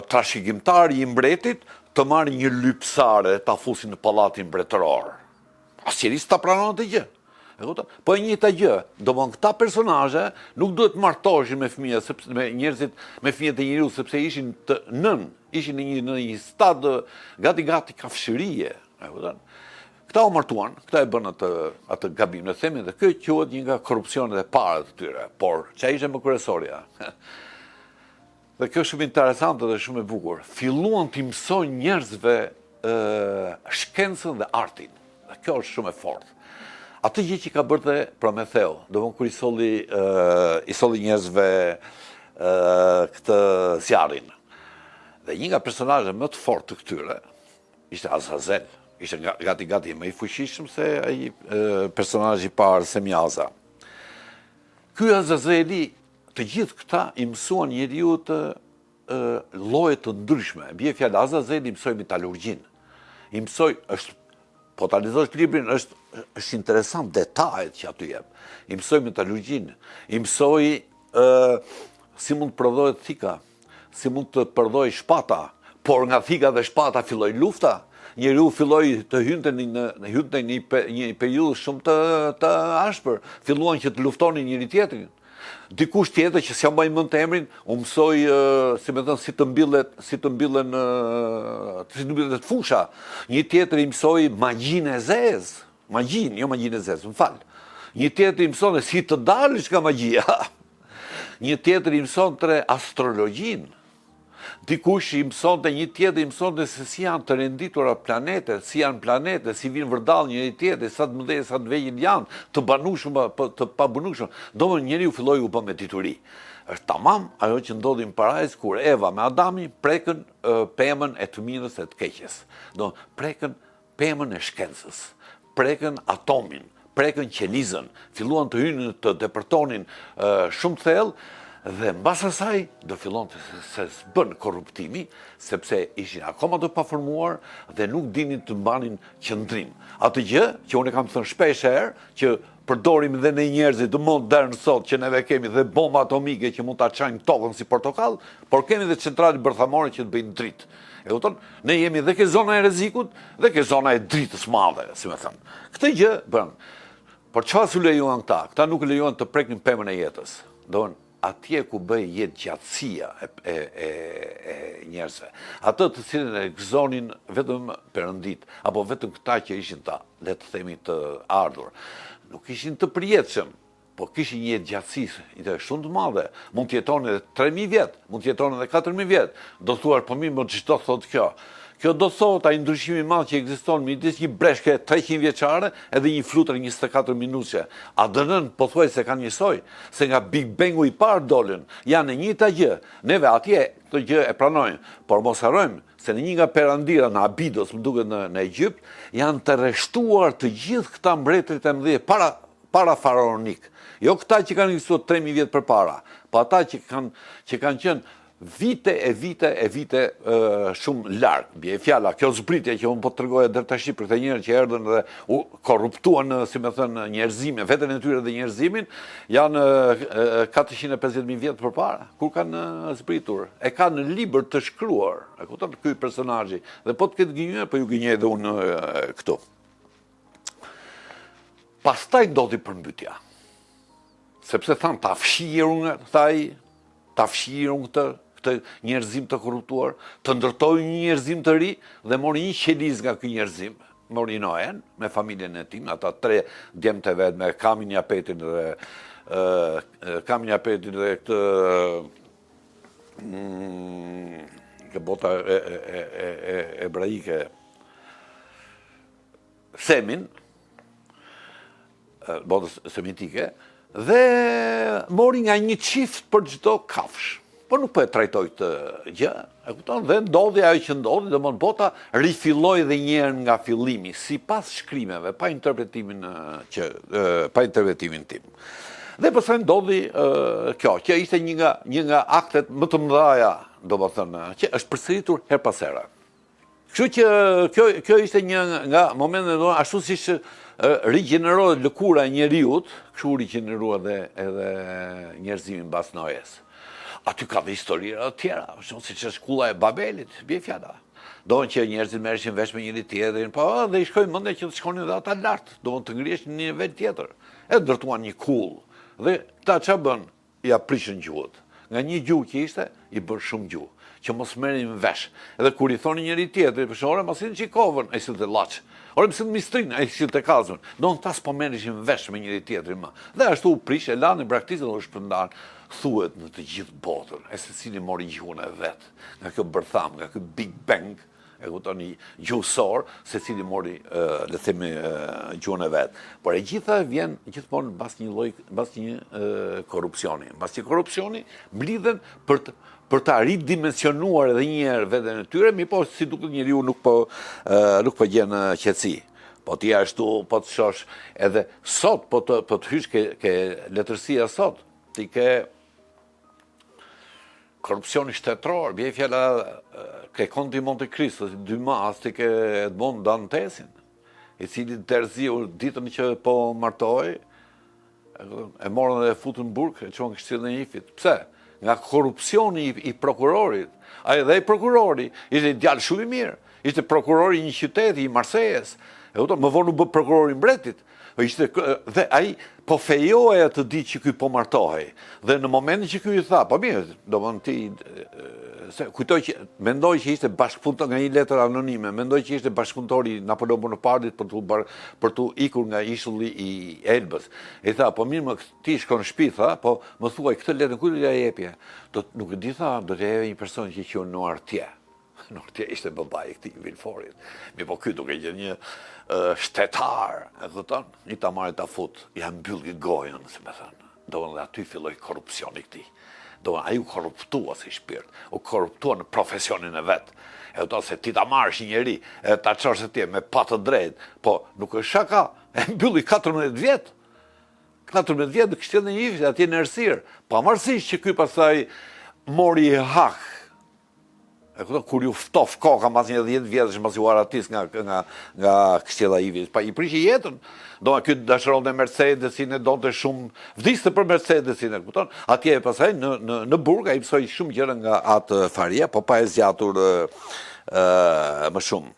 trashëgimtari i mbretit të marrë një lypsare dhe ta fusin në pallatin mbretëror. Asnjeri s'ta pranon atë gjë. E kupton? Po e njëjta gjë, domthon këta personazhe nuk duhet të martoheshin me fëmijët, sepse me njerëzit, me fëmijët e njeriut sepse ishin të nën, ishin në një në një stad gati gati kafshërie, e kupton? Këta u martuan, këta e bënë atë atë gabim, le të themi, dhe ky quhet një nga korrupsionet e para të tyre. Por çka ishte më kryesorja? Dhe kjo është shumë interesante dhe shumë e bukur. Filluan t'i mësojnë njerëzve shkencën dhe artin. Dhe kjo është shumë e fortë. Atë gjë që ka bërë dhe Prometheu, domethënë kur i solli i solli njerëzve këtë zjarrin. Dhe një nga personazhet më të fortë të këtyre ishte Azazel, ishte gati gati më i fuqishëm se ai personazhi i parë Semiaza. Ky Azazeli Të gjithë këta i mësuan njeriut lloje të ndryshme. Bie fjala Azazeli i mësoi metalurgjinë. I mësoi është po ta lexosh librin është është interesant detajet që aty jep. I mësoi metalurgjinë, i mësoi ë si mund të prodhohet thika, si mund të prodhohej shpata, por nga thika dhe shpata filloi lufta. Njeriu filloi të hynte në në hynte në një, një periudhë shumë të të ashpër. Filluan që të luftonin njëri tjetrin. Dikush tjetër që s'ja mbaj mend emrin, u mësoi, si me thënë, si të mbillet, si të mbillen, si të mbillet fusha. Një tjetër i mësoi magjinë e zezë, magjinë, jo magjinë e zezë, më fal. Një tjetër i mësonte si të dalësh nga magjia. Një tjetër i mësonte astrologjinë. Dikush i mësonte një tjetër, i mësonte se si janë të renditura planetet, si janë planetet, si vijnë vërdallë njëri tjetrit, sa të mëdhenj, sa të vegjël janë, të banueshëm apo të pabanueshëm. Domethënë njeriu filloi u bë me dituri. Është tamam ajo që ndodhi në parajsë kur Eva me Adamin prekën pemën e të mirës e të keqes. Do prekën pemën e shkencës, prekën atomin, prekën qelizën, filluan të hynin të depërtonin shumë thellë dhe mbas asaj do fillonte se s'bën korruptimi, sepse ishin akoma të paformuar dhe nuk dinin të mbanin qëndrim. Atë gjë që unë e kam thënë shpesh herë, që përdorim dhe ne njerëzit modern sot që neve kemi dhe bomba atomike që mund ta çajnë tokën si portokall, por kemi dhe centrale bërthamore që të bëjnë dritë. E kupton? Ne jemi dhe ke zona e rrezikut dhe ke zona e dritës madhe, si me thënë. Këtë gjë bën. Por çfarë s'u lejuan këta? Këta nuk lejuan të preknin pemën e jetës. Domethënë atje ku bëhej jetëgjatësia e, e, e, e njerëzve. Atë të cilën e gëzonin vetëm perënditë, apo vetëm këta që ishin ta, le të themi të ardhur. Nuk ishin të përjetshëm, po kishin një jetëgjatësi shumë të madhe. Mund të jetonin edhe 3000 vjet, mund të jetonin edhe 4000 vjet. Do thuash, po mirë, mo ç'do thotë kjo? Kjo do thotë ai ndryshim i madh që ekziston midis një breshke 300 vjeçare edhe një fluture 24 minutëshe. ADN-në pothuajse kanë njësoj, se nga Big Bangu i parë dolën, janë e njëjta gjë. Neve atje këtë gjë e pranojmë, por mos harrojmë se në një nga perandira në Abidos, më duket në në Egjypt, janë të rreshtuar të gjithë këta mbretërit e mëdhenj para para faraonik. Jo këta që kanë ekzistuar 3000 vjet përpara, po ata që kanë që kanë qenë vite e vite e vite shumë larg. Bie fjala, kjo zbritje që unë po të tregoja deri tash për këta njerëz që erdhën dhe u korruptuan, si me thënë, njerëzimin, veten e tyre dhe njerëzimin, janë 450.000 vjet përpara, kur kanë zbritur. E ka në libër të shkruar, e kupton ky personazhi. Dhe po të ketë gënjyer, po ju gënjej dhe unë këtu. Pastaj ndodhi përmbytja. Sepse thanë, ta fshij unë, tha ai, ta fshij unë këtë, këtë njerëzim të korruptuar, të ndërtoj një njerëzim të ri dhe mori një qelizë nga ky njerëzim, mori Noen me familjen e tij, ata tre djemtë e vet me Kamin Japetin dhe Kamin Japetin dhe këtë mm, këtë bota e, e, e, e, hebraike Semin, botës semitike, dhe mori nga një çift për çdo kafshë. Po nuk po e trajtoj këtë gjë, e kupton, dhe ndodhi ajo që ndodhi, domethënë bota rifilloi dhe një herë nga fillimi, sipas shkrimeve, pa interpretimin që pa interpretimin tim. Dhe pastaj ndodhi kjo, që ishte një nga një nga aktet më të mëdha, domethënë, që është përsëritur herë pas here. Kështu që kjo kjo ishte një nga momentet do ashtu siç rigjenerohet lëkura e njeriut, kështu u rigjenerua dhe edhe njerëzimi mbas Noes. Aty ka dhe histori të tjera, ashtu siç është kulla e Babelit, bie fjala. Domethënë që njerëzit merreshin vesh me njëri tjetrin, po dhe i shkoi mendja që të shkonin dhe ata lart, domethënë të ngriheshin në një nivel tjetër. E ndërtuan një kullë. Dhe këta ça bënë? Ia prishën gjuhët. Nga një gjuhë që ishte, i bënë shumë gjuhë, që mos merrin vesh. Edhe kur i thonin njëri tjetrit, për shembull, ore ma sill një çik kovën, ai sillte llaç. Ore më sill mistrin, ai sillte kazmën. Domethënë këta s'po merreshin vesh me njëri tjetrin më. Dhe ashtu u prish, e lanë, e braktisën dhe u shpërndanë, thuhet në të gjithë botën, e secili mori gjuhën e vet. Nga kjo bërthamë, nga ky Big Bang, E kuptoni, gjuhësor, secili mori, le të themi, gjuhën e vet. Por e gjitha vjen gjithmonë mbas një lloj, mbas një korrupsioni. Mbas një korrupsioni mblidhen për të për ta ridimensionuar edhe një herë veten e tyre, mirëpo si duket njeriu nuk po nuk po gjen qetësi. Po ti ashtu po të shohësh edhe sot po të po të hysh ke ke letërsia sot, ti ke Korrupsioni shtetëror, bie fjala ke Konti i Monte Kristos, Dumas, ti ke Edmond Dantesin, i cili terziu ditën që po martohej, e morën dhe e futën në burg, e çuan këshillin e Ifit. Pse? Nga korrupsioni i, i prokurorit. Ai dhe i prokurori, ishte një djalë shumë i mirë. Ishte prokurori i një qyteti, i Marsejës. E kupton, më vonë u bë prokuror i mbretit. Po ishte dhe ai po fejohej atë ditë që ky po martohej. Dhe në momentin që ky i tha, po mirë, domethënë ti se kujtoj që mendoj që ishte bashkëpunëtor nga një letër anonime, mendoj që ishte bashkëpunëtor i Napoleon Bonapartit për t'u për t'u ikur nga ishulli i Elbës. I tha, po mirë, më ti shkon në shtëpi, tha, po më thuaj këtë letër kujt do t'ia jepje? Do nuk e di tha, do t'ia jepja një person që quhet Noirtier. Noirtier ishte babai i këtij Vilforit. Mirëpo ky duke qenë një shtetar, e kupton? Një ta marrë ta fut, ia mbylli gojën, si me thënë. Domethënë dhe aty filloi korrupsioni i këtij. Domethënë ai u korruptua si shpirt, u korruptua në profesionin e vet. E kupton se ti ta marrësh një njeri edhe ta çosh atje me pa të drejtë, po nuk është shaka, e mbylli 14 vjet. 14 vjet në kështjellën e Yves, atje në errësirë. Pavarësisht që ky pastaj mori hak E kupton, kur iu ftof koka mbas një 10 vjetësh mbasi u arratis nga nga nga kështjella e Yves, pa i prishi jetën. Do ky dashuronte Mercedesin e donte shumë, vdiste për Mercedesin, e kupton? Atje pastaj në në në burg ai mësoi shumë gjëra nga atë Faria, po pa e zgjatur ë më shumë.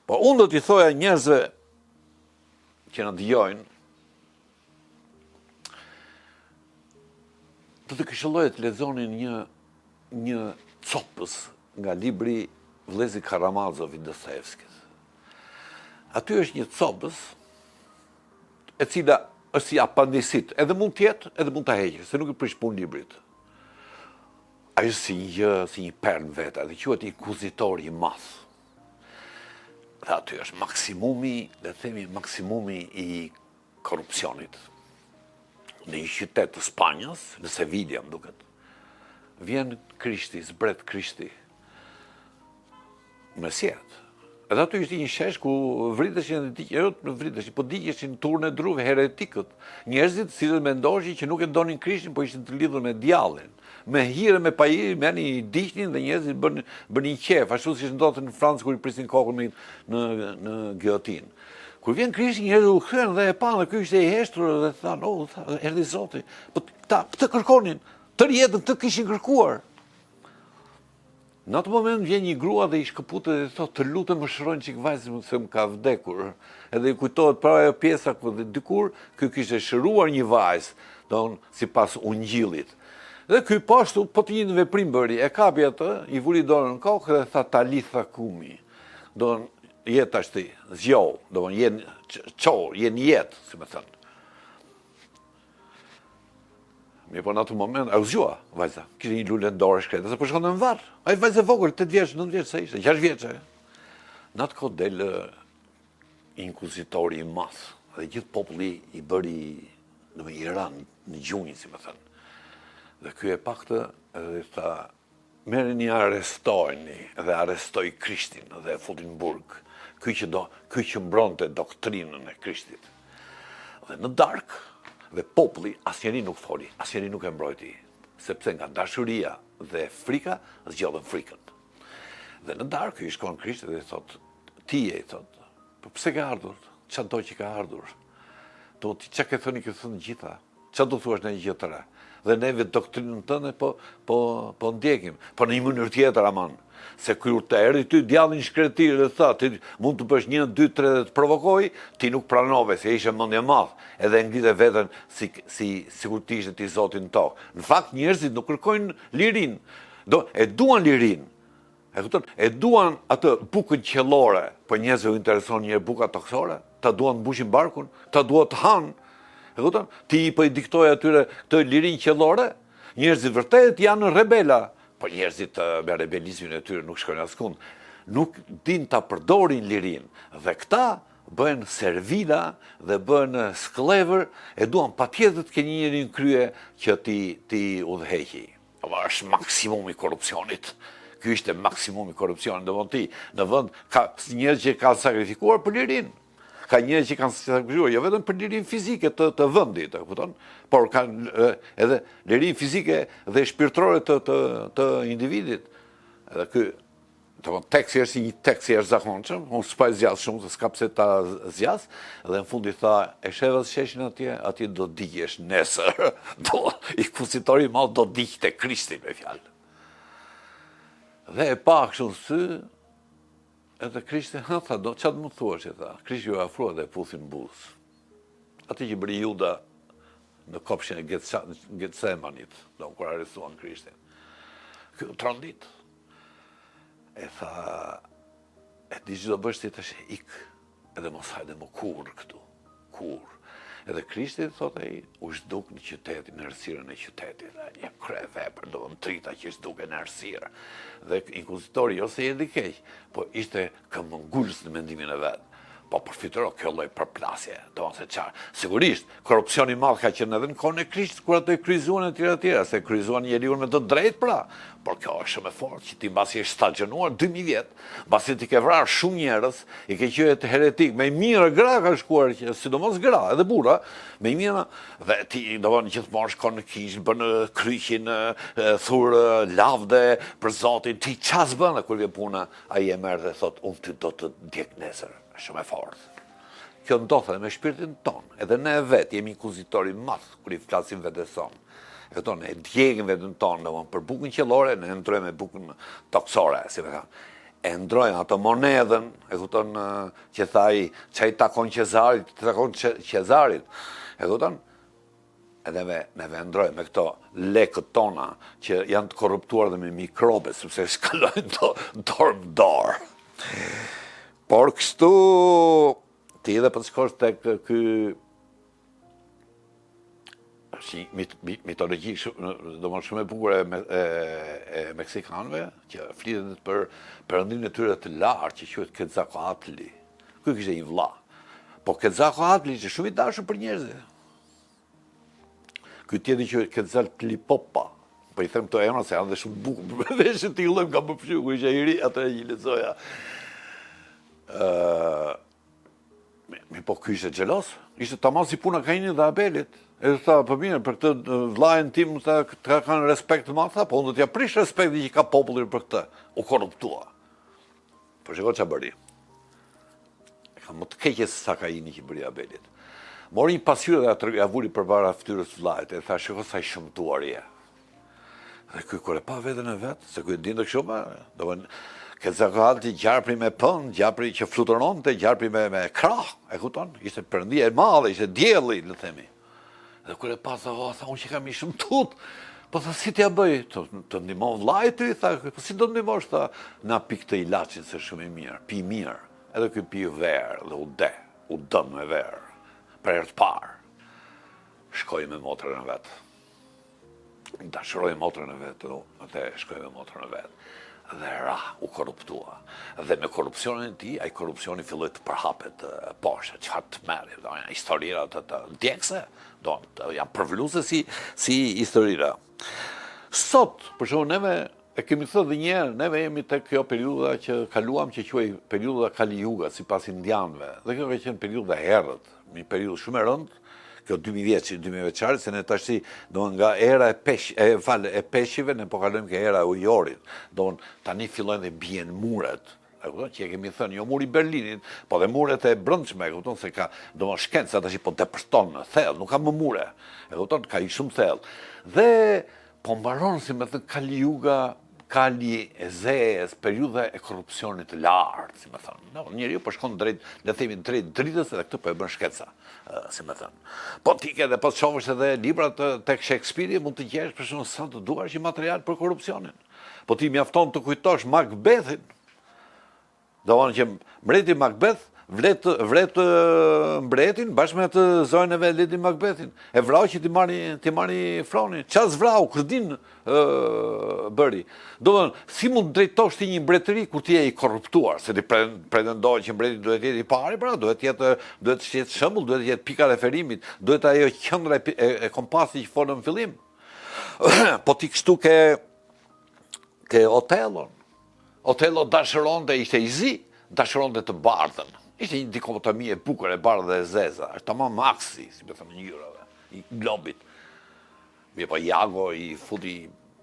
Po unë do t'i thoja njerëzve që na dëgjojnë, do t'i këshilloja të lexonin një një copëz nga libri Vëllezërit Karamazov i Dostojevskit. Aty është një copëz e cila është si apandisit, edhe mund të jetë, edhe mund ta heqësh, se nuk i prish punë librit. Ajo është si një gjë, si një perlë në vete, dhe quhet Inkuizitori i Madh. Dhe aty është maksimumi, le të themi maksimumi i korrupsionit. Në një qytet të Spanjës, në Sevilja, më duket, vjen Krishti, zbret Krishti, në mesjetë. Edhe aty ishte një shesh ku vriteshin dhe digjeshin, jo vriteshin, po digjeshin turrën e druve heretikët. Njerëzit të cilët mendoheshin që nuk e donin Krishtin, po ishin të lidhur me djallin. Me hir e me pahir, merrnin i digjnin dhe njerëzit bënin bënin qejf, ashtu siç ndodhte në Francë kur i prisnin kokën në në në gijotinë. Kur vjen Krishti, njerëzit u kthyen dhe e panë dhe ky ishte i heshtur dhe thanë, "Oh, tha, erdhi Zoti." Po këta këtë kërkonin, tërë jetën këtë kishin kërkuar. Në atë moment vjen një grua dhe i shkëputet dhe i thotë, të lutem më shëro një çikë vajzën se më ka vdekur. Edhe i kujtohet pra ajo pjesa ku dhe dikur ky kishte shëruar një vajzë, domethënë sipas ungjillit. Dhe ky po ashtu po të njëjtin veprim bëri, e kapi atë, i vuri dorën në kokë dhe tha talitha kumi. Domethënë je tashti, zgjohu, domethënë je çohu, je në jetë, si me thënë. Mirëpo në atë moment, e u zgjua, vajza, kishte një lule në dorë shkreta, se po shkonte në varr. Ai vajzë e vogël, 8 vjeç, 9 vjeç sa ishte, 6 vjeç. Në atë kohë del inkuizitori i madh dhe gjithë populli i bëri, domethënë i ranë në gjunjë, si me thënë. Dhe ky e pa këtë dhe tha, Merreni arrestojeni dhe arrestoi Krishtin dhe e futi në burg. Ky që do, ky që mbronte doktrinën e Krishtit. Dhe në darkë dhe populli asnjeri nuk foli, asnjeri nuk e mbrojti, sepse nga dashuria dhe frika zgjodhën frikën. Dhe në darkë i shkon Krishti dhe i thotë, ti je i thotë, po pse ke ardhur? Ça do që ke ardhur? Do ti ça ke thënë i ke thënë gjitha. Ça do thuash ndonjë gjë të re? Dhe neve doktrinën tënde po po po ndjekim, po në një mënyrë tjetër aman. Se kur të erdhi ty djalli në shkretirë dhe tha, ti mund të bësh 1 2 3 dhe të provokoi, ti nuk pranove se ishe mendjemadh, edhe e ngrite veten si si sikur ti ishe ti Zoti në tokë. Në fakt njerëzit nuk kërkojnë lirinë. Do e duan lirinë. E kupton? E duan atë bukën qiellore, po njerëzve u intereson një buka tokësore, ata duan të mbushin barkun, ata duan të hanë. E kupton? Ti po i diktoje atyre këtë lirinë qiellore, njerëzit vërtet janë rebela, po njerëzit me rebelizmin e tyre nuk shkojnë askund. Nuk dinë ta përdorin lirinë dhe këta bëhen servila dhe bëhen skllevër e duan patjetër të kenë një njeri në krye që t'i t'i udhëheqi. Është maksimumi i korrupsionit. Ky ishte maksimumi i korrupsionit, domethënë ti në vend ka njerëz që kanë sakrifikuar për lirinë. Ka njerëz që kanë sakrifikuar jo vetëm për lirinë fizike të të vendit, e kupton? Por kanë edhe lirinë fizike dhe shpirtërore të të të individit. Edhe ky Domethënë, teksti është një tekst i jashtëzakonshëm, unë s'po e zgjas shumë, se s'ka pse ta zgjas, dhe në fund i tha, e sheh atë sheshin atje, atje do digjesh nesër, do, inkuizitori i madh do digjte Krishtin me fjalë. Dhe e pa kështu në sy, Edhe Krishti, ha, tha, do, ça të më thuash, i tha. Krishti iu afrua dhe e puthi në buzë. Atë që bëri Juda në kopshin e Getsemanit, do, kur arrestuan Krishtin. Ky u trondit. E tha, e di që do bësh ti tash, ik, edhe mos hajde më kurrë këtu, kurrë. Edhe Krishti, thot ai, u zhduk në qytetin, në errësirën e qytetit, dhe një kryevepër, do në drita që zhduken në errësirë. Dhe inkuizitori, jo se i erdhi keq, po ishte këmbëngulës në mendimin e vet. Po përfytyro kjo lloj përplasje, do se çfarë. Sigurisht, korrupsioni i madh ka qenë edhe në kohën e Krishtit kur ato e kryqëzuan e tjera e tjera, se kryqëzuan njeriun me të drejtë pra. Por kjo është shumë e fortë që ti mbasi je stagionuar 2000 vjet, mbasi ti ke vrarë shumë njerëz, i ke quajtur heretik, me mijëra gra ka shkuar që sidomos gra, edhe burra, me mijëra dhe ti domethënë gjithmonë shkon në kishë, bën kryqin, thur lavde për Zotin, ti ça s'bën kur vjen puna, Ai e merr dhe thotë, unë ty do të djeg nesër. Është shumë e fortë. Kjo ndodh edhe me shpirtin tonë. Edhe ne vetë jemi inkuizitor i madh kur i flasim vetes sonë. E kupton, ne e djegim veten tonë, domethënë për bukën qiellore ne e ndrojmë me bukën tokësore, si me thënë. E ndrojmë ato monedhën, e kupton që tha ai, ça i takon Qezarit, i takon Qezarit. E kupton? Edhe me, neve e ndrojmë me këto lekët tona që janë të korruptuar dhe me mikrobe, sepse shkalojnë do, dorë më dorë. Por kështu, ti edhe po të shkosh tek ky është një mit, mit, mitologji shumë, domethënë shumë e bukur e, e, e meksikanëve, që flitet për perëndinë e tyre të lartë, që quhet Quetzalcoatli. Ky kishte një vëlla. Po Quetzalcoatli ishte shumë i dashur për njerëzit. Ky tjetri që Quetzalcoatlipopa, po i them këto emra se janë dhe shumë bukur, për veshë të illëm kam përfshu, kur isha i ri, atë e një lexoja. Uh, mirëpo ky ishte xheloz, ishte tamam si puna Kainit dhe Abelit. E tha, po mirë, për këtë vllain tim, tha, të kanë respekt të madh, tha, po unë do t'ja prish respektin që ka populli për këtë. U korruptua. Po shiko ça bëri. E ka më të keqe se sa Kaini që bëri Abelit. Mori një pasqyrë dhe ia vuri përpara fytyrës së vllait e tha shiko sa i shëmtuar je. Dhe ky kur e pa veten e vet, se ky e dinte kështu më, domethënë Quetzalcoatl gjarpri me pënd, gjarpri që fluturonte, gjarpri me, me krah, e kupton? Ishte perëndia e madhe, ishte dielli, le të themi. Dhe kur e pa, tha, o, tha, unë që kam i shëmtut, po tha, si t'ja bëj, të, të ndihmon vllai ty, tha, po si do të ndihmosh, tha, na pi këtë ilaçin se shumë i mirë, pi mirë, edhe ky piu verë dhe u de, u dënd me verë, për herë të parë, shkoi me motrën e vet. Dashuroi motrën e vet dhe shkoi me motrën e vet dhe ra, u korruptua. Dhe me korrupsionin e tij, ai korrupsioni filloi të përhapet poshtë, çfarë tmerri, do janë historira të të djegëse, do janë përvëluese si si historira. Sot, për shembull, neve e kemi thënë dhe një herë, neve jemi tek kjo periudha që kaluam që quhej periudha Kali Yuga sipas indianëve. Dhe kjo ka qenë periudha e errët, një periudhë shumë e rëndë, kjo 2000 vjeç, 2000 vjeçare, se ne tashti, do nga era e pesh, e fal, e peshqive ne po kalojmë ke era e ujorit. Do tani fillojnë dhe bien muret. E kupton që e kemi thënë, jo muri i Berlinit, po dhe muret e brendshme, e kupton se ka, do shkenca tash po depërton në thellë, nuk ka më mure. E kupton, ka i shumë thellë. Dhe po mbaron si me thënë Kali Yuga, Kali e zezë, periudha e korrupsionit të lartë, si me thënë. No, njeriu po shkon drejt, le të themi drejt dritës edhe këtë po e bën shkenca, si me thënë. Po ti ke dhe po të shohësh edhe librat tek Shakespeare mund të gjesh për shembull sa të duash një material për korrupsionin. Po ti mjafton të kujtosh Macbethin. Domethënë që mbreti Macbeth vret vret mbretin bashkë me atë zonjën e vet Lady Macbethin. E vrau që t'i marri t'i marri fronin. Ça s'vrau, kush din bëri. Domethënë, si mund të drejtosh ti një mbretëri kur ti je i korruptuar, se ti pretendon që mbreti duhet të jetë i pari, pra duhet të jetë duhet të jetë shembull, duhet të jetë pika e referimit, duhet ajo qendra e, e, e kompasit që folëm në fillim. po ti kështu ke ke Otellon. Otello dashuronte, ishte i zi, dashuronte të bardhën. Ishte një dikotomi e bukur e bardhë dhe e zeza. Është tamam aksi, si me thënë, ngjyrave, i globit. Mirëpo Iago i futi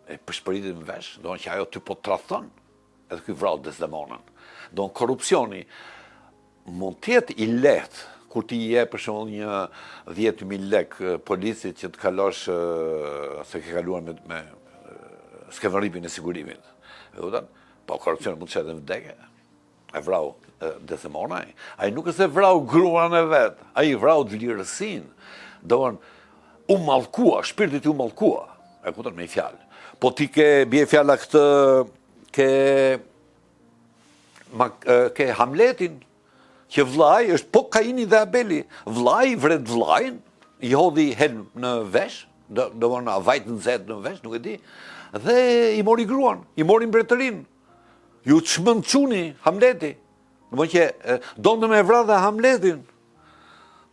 e pëshpëriti në vesh, domethënë që ajo ty po të tradhton, edhe ky vrau Desdemonën. Domethënë korrupsioni mund të jetë i lehtë kur ti i jep për shembull një 10000 lek policit që të kalosh se ke kaluar me me s'ke vënë rripin e sigurimit. E kupton? Po korrupsioni mund të çojë edhe në vdekje. E vrau Desdemona, ai nuk është se vrau gruan e vet, ai vrau dlirësinë. Domethënë, u mallkua, shpirti i tij u mallkua, e kupton me një fjalë. Po ti ke bie fjala këtë, ke, ma, ke Hamletin, që vllai është po Kaini dhe Abeli. Vllai vret vllain, i hodhi helm në vesh, do domethënë vaj të nxehtë në vesh, nuk e di. Dhe i mori gruan, i mori mbretërinë. Iu çmend çuni Hamleti. Domethënë që donte me vra dhe Hamletin.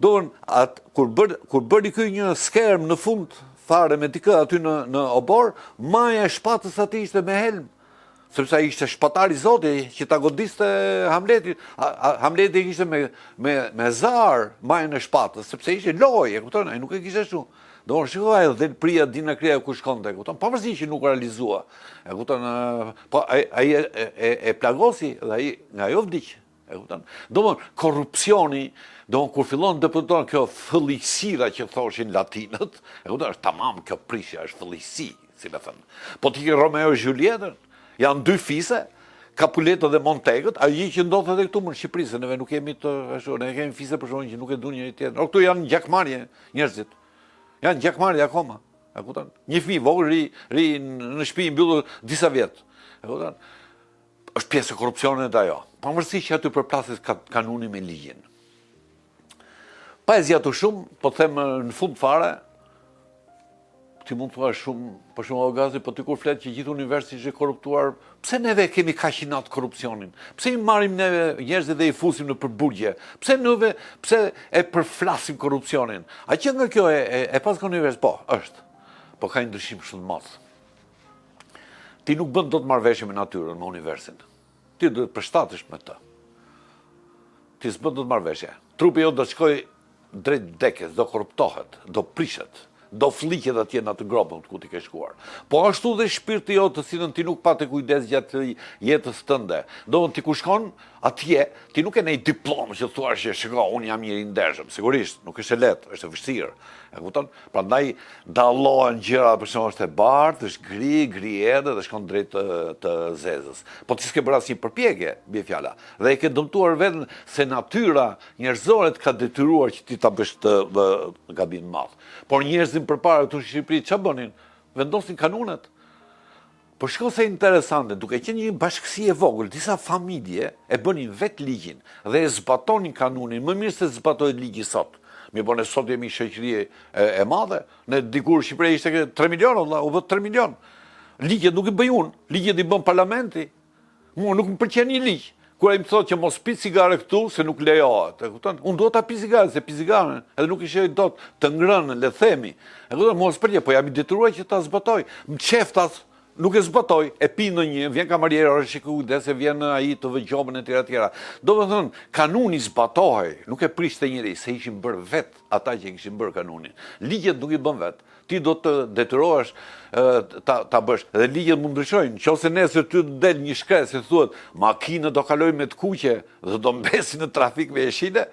Domethënë, at, kur, bër, kur bëri ky një skerm në fund fare me dikë aty në, në oborr, maja e shpatës atij ishte me helm. Sepse ai ishte shpatar i zoti që ta godiste Hamletin. Hamleti e kishte me, me, me zar majën e shpatës, sepse ishte lojë, e kupton, ai nuk e kishte shumë. Domethënë shiko ajo dhelpria dinakria ku shkonte, e kupton, pavarësisht që nuk realizua. E kupton, po ai ai e, e, e plagosi dhe ai nga ajo vdiq. E kupton? Domethënë korrupsioni, domethënë kur fillon depërton kjo fëlliqësira që thoshin latinët, e kupton, është tamam kjo prishja është fëlliqësi, si me thënë. Po ti ke Romeo e Julietën, janë dy fise, Kapuletët dhe Montegët, ajo gjë që ndodh edhe këtu më në Shqipëri, se neve nuk jemi të ashtu, ne kemi fise për shembull që nuk e duan njëri tjetrin. O këtu janë gjakmarrje njerëzit. Janë gjakmarrje akoma. E kupton? Një fëmijë i vogël rri rri në shtëpi i mbyllur disa vjet. E kupton? Është pjesë e korrupsionit ajo. Pavarësisht që aty përplaset kanuni me ligjin. Pa e zgjatur shumë, po them në fund fare, ti mund të thuash shumë, për shembull o Gazi, po ti kur flet që gjithë universi është i korruptuar, pse neve kemi kaq inat korrupsionin? Pse i marrim neve njerëzit dhe i fusim nëpër burgje? Pse neve, pse e përflasim korrupsionin? A që nga kjo e, e, e paska univers? Po, është. Po ka një ndryshim shumë të madh. Ti nuk bën dot marrëveshje me natyrën, me universin. Ti duhet të përshtatesh me të. Ti s'bën dot marrëveshje. Trupi jot do të shkojë drejt vdekjes, do korruptohet, do prishet, do flliqet atje në atë gropën ku ti ke shkuar. Po ashtu dhe shpirti jot të cilën ti nuk pate kujdes gjatë jetës tënde. Domethënë ti ku shkon atje, ti nuk ke ndonjë diplomë që thua që shiko, unë jam njeri i ndershëm. Sigurisht, nuk është e lehtë, është e vështirë. E kupton? Prandaj dallohen gjërat, për shembull është e bardhë, është gri, gri errët dhe shkon drejt të, të zezës. Po ti s'ke bërë asnjë përpjekje, bie fjala. Dhe e ke dëmtuar veten se natyra njerëzore të ka detyruar që ti ta bësh këtë gabim të madh. Por njerëzit përpara këtu në Shqipëri ç'a bënin? Vendosnin kanunet. Po shiko sa interesante, duke qenë një bashkësi e vogël, disa familje e bënin vetë ligjin dhe e zbatonin kanunin më mirë se zbatohet ligji sot. Mirëpo ne sot jemi shoqëri e, e madhe, ne dikur Shqipëria ishte 3 milion, vëlla, u bë 3 milion. Ligjet nuk i bëj unë, ligjet i bën parlamenti. Mua nuk më pëlqen një ligj. Kur ai më thotë që mos pi cigare këtu se nuk lejohet, e kupton? Unë dua ta pi cigare, se pi cigare, edhe nuk i shijoj dot të ngrënën, le të themi. E kupton? Mua s'pëlqen, po jam i detyruar që ta zbatoj. Më qeftas, nuk e zbatoj, e pi ndonjë, vjen kamarieri, ore shiko kujdes se vjen ai të vë gjobën e tjera tjera. Domethënë, kanuni zbatohej, nuk e prishte njeri, se ishin bërë vetë ata që e kishin bërë kanunin. Ligjet nuk i bën vetë. Ti do të detyrohesh ta ta bësh. Dhe ligjet mund ndryshojnë. Nëse nesër ty të del një shkresë se thuhet makina do kalojë me të kuqe dhe do mbesi në trafik me jeshile,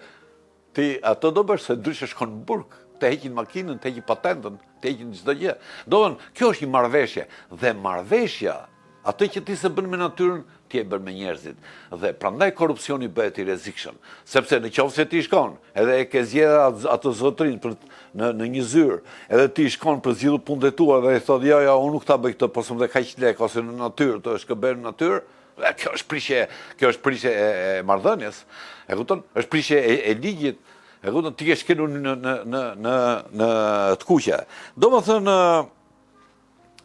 ti atë do bësh se ndryshe shkon në burg, të heqin makinën, të heqin patentën, të heqin çdo gjë. Domethënë, kjo është një marrëveshje dhe marrëveshja Atë që ti s'e bën me natyrën, ti e bën me njerëzit. Dhe prandaj korrupsioni bëhet i rrezikshëm. Sepse në qoftë se ti shkon, edhe e ke zgjedhur atë zotërinë për në në një zyrë, edhe ti shkon për zgjidhur punët e tua dhe ai thotë, jo, jo, unë nuk ta bëj këtë, po s'më dhe kaq lekë ose në natyrë, të shkëmben në natyrë, dhe kjo është prishje, kjo është prishje e, e marrëdhënies. E kupton? Është prishje e, e ligjit. E kupton? Ti ke shkelur në në në në në të kuqe. Domethënë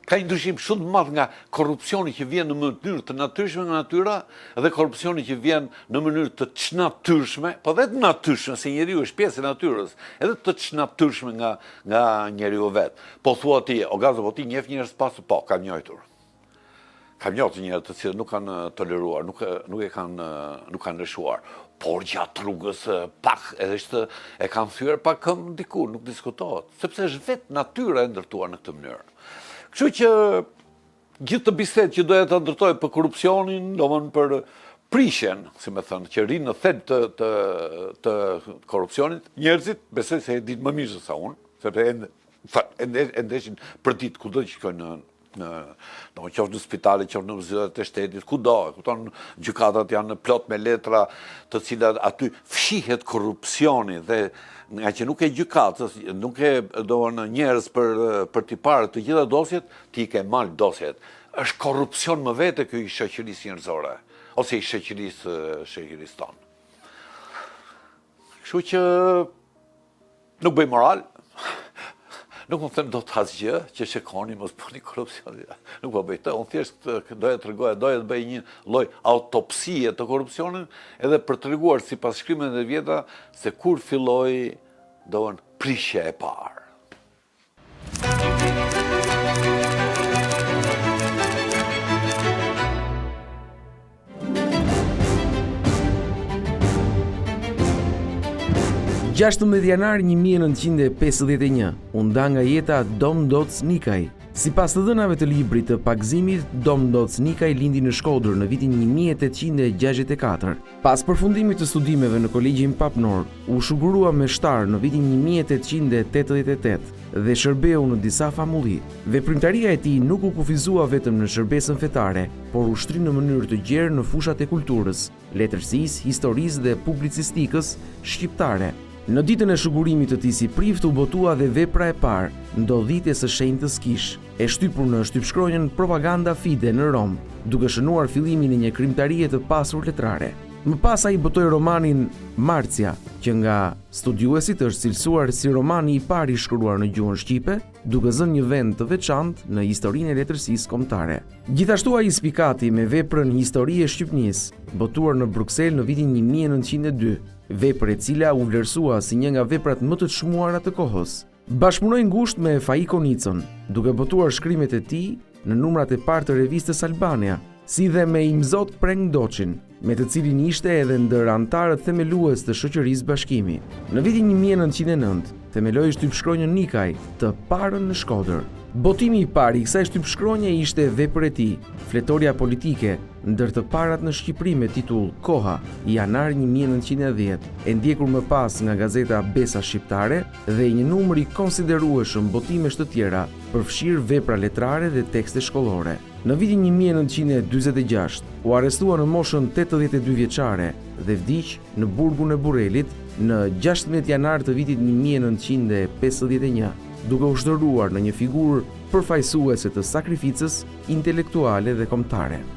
Ka një ndryshim shumë të madh nga korrupsioni që vjen në mënyrë të natyrshme nga natyra dhe korrupsioni që vjen në mënyrë të çnatyrshme, po dhe të natyrshme, se njeriu është pjesë e natyrës, edhe të çnatyrshme nga nga njeriu vet. Po thua ti, o Gazo, po ti njeh njerëz të pasur? Po, kam njohur. Kam njohur njerëz të cilët nuk kanë toleruar, nuk nuk e kanë nuk kanë lëshuar. Por gjatë rrugës pak edhe është e kanë thyer pak këmbë diku, nuk diskutohet, sepse është vetë natyra e ndërtuar në këtë mënyrë. Kështu që gjithë këtë bisedë që doja ta ndërtoj për korrupsionin, domethënë për prishjen, si me thënë, që rri në thelb të, të, të korrupsionit, njerëzit besoj se e dinë më mirë se sa unë, sepse e, e, e ndeshin për ditë kudo që shkojnë në. Në, në qoftë në spitale, qoftë në zyrat e shtetit, kudo, e kupton, gjykatat janë plot me letra të cilat aty fshihet korrupsioni dhe ngaqë nuk ke gjykatës, nuk ke domethënë njerëz për, për t'i parë të gjitha dosjet, ti i ke mal dosjet. Është korrupsion më vete ky i shoqërisë njerëzore, ose i shoqërisë, shoqërisë tonë. Kështu që Nuk bëj moral, nuk mund të them dot asgjë që shikoni mos bëni korrupsion. Nuk po bëj këtë, unë thjesht doja të tregoja, doja të bëj një lloj autopsie të korrupsionit, edhe për të treguar sipas shkrimeve të vjetra se kur filloi domethënë prishja e parë. 16 janar 1951, u nda nga jeta Dom Ndoc Nikaj. Sipas të dhënave të librit të pagëzimit, Dom Ndoc Nikaj lindi në Shkodër në vitin 1864. Pas përfundimit të studimeve në Kolegjin Papnor, u shugurua meshtar në vitin 1888 dhe shërbeu në disa famulli. Veprimtaria e tij nuk u kufizua vetëm në shërbesën fetare, por u shtri në mënyrë të gjerë në fushat e kulturës, letërsisë, historisë dhe publicistikës shqiptare. Në ditën e shugurimit të tij si prift u botua dhe vepra e parë, Ndodhitë e së Shenjtës Kishë, e shtypur në shtypshkronjën Propaganda Fide në Romë, duke shënuar fillimin e një krijimtarie të pasur letrare. Më pas ai botoi romanin Marcja, që nga studiuesit është cilësuar si romani i parë i shkruar në gjuhën shqipe, duke zënë një vend të veçantë në historinë e letërsisë kombëtare. Gjithashtu ai spikati me veprën Histori e Shqipnisë, botuar në Bruksel në vitin 1902, vepër e cila u vlerësua si një nga veprat më të çmuara të kohës. Bashkëpunoi ngushtë me Faik Konicën, duke botuar shkrimet e tij në numrat e parë të revistës Albania, si dhe me Imzot Preng Doçin, me të cilin ishte edhe ndër anëtarët themelues të Shoqërisë Bashkimi. Në vitin 1909, themeloi shtypshkronjën Nikaj, të parën në Shkodër. Botimi i parë i kësaj shtypshkronje ishte vepër e tij, Fletorja politike, ndër të parat në Shqipëri me titull Koha, janar 1910, e ndjekur më pas nga gazeta Besa Shqiptare dhe një numër i konsiderueshëm botimesh të tjera, përfshirë vepra letrare dhe tekste shkollore. Në vitin 1946, u arrestua në moshën 82 vjeçare dhe vdiq në burgun e Burrelit në 16 janar të vitit 1951, duke u shndërruar në një figurë përfaqësuese të sakrificës intelektuale dhe kombëtare.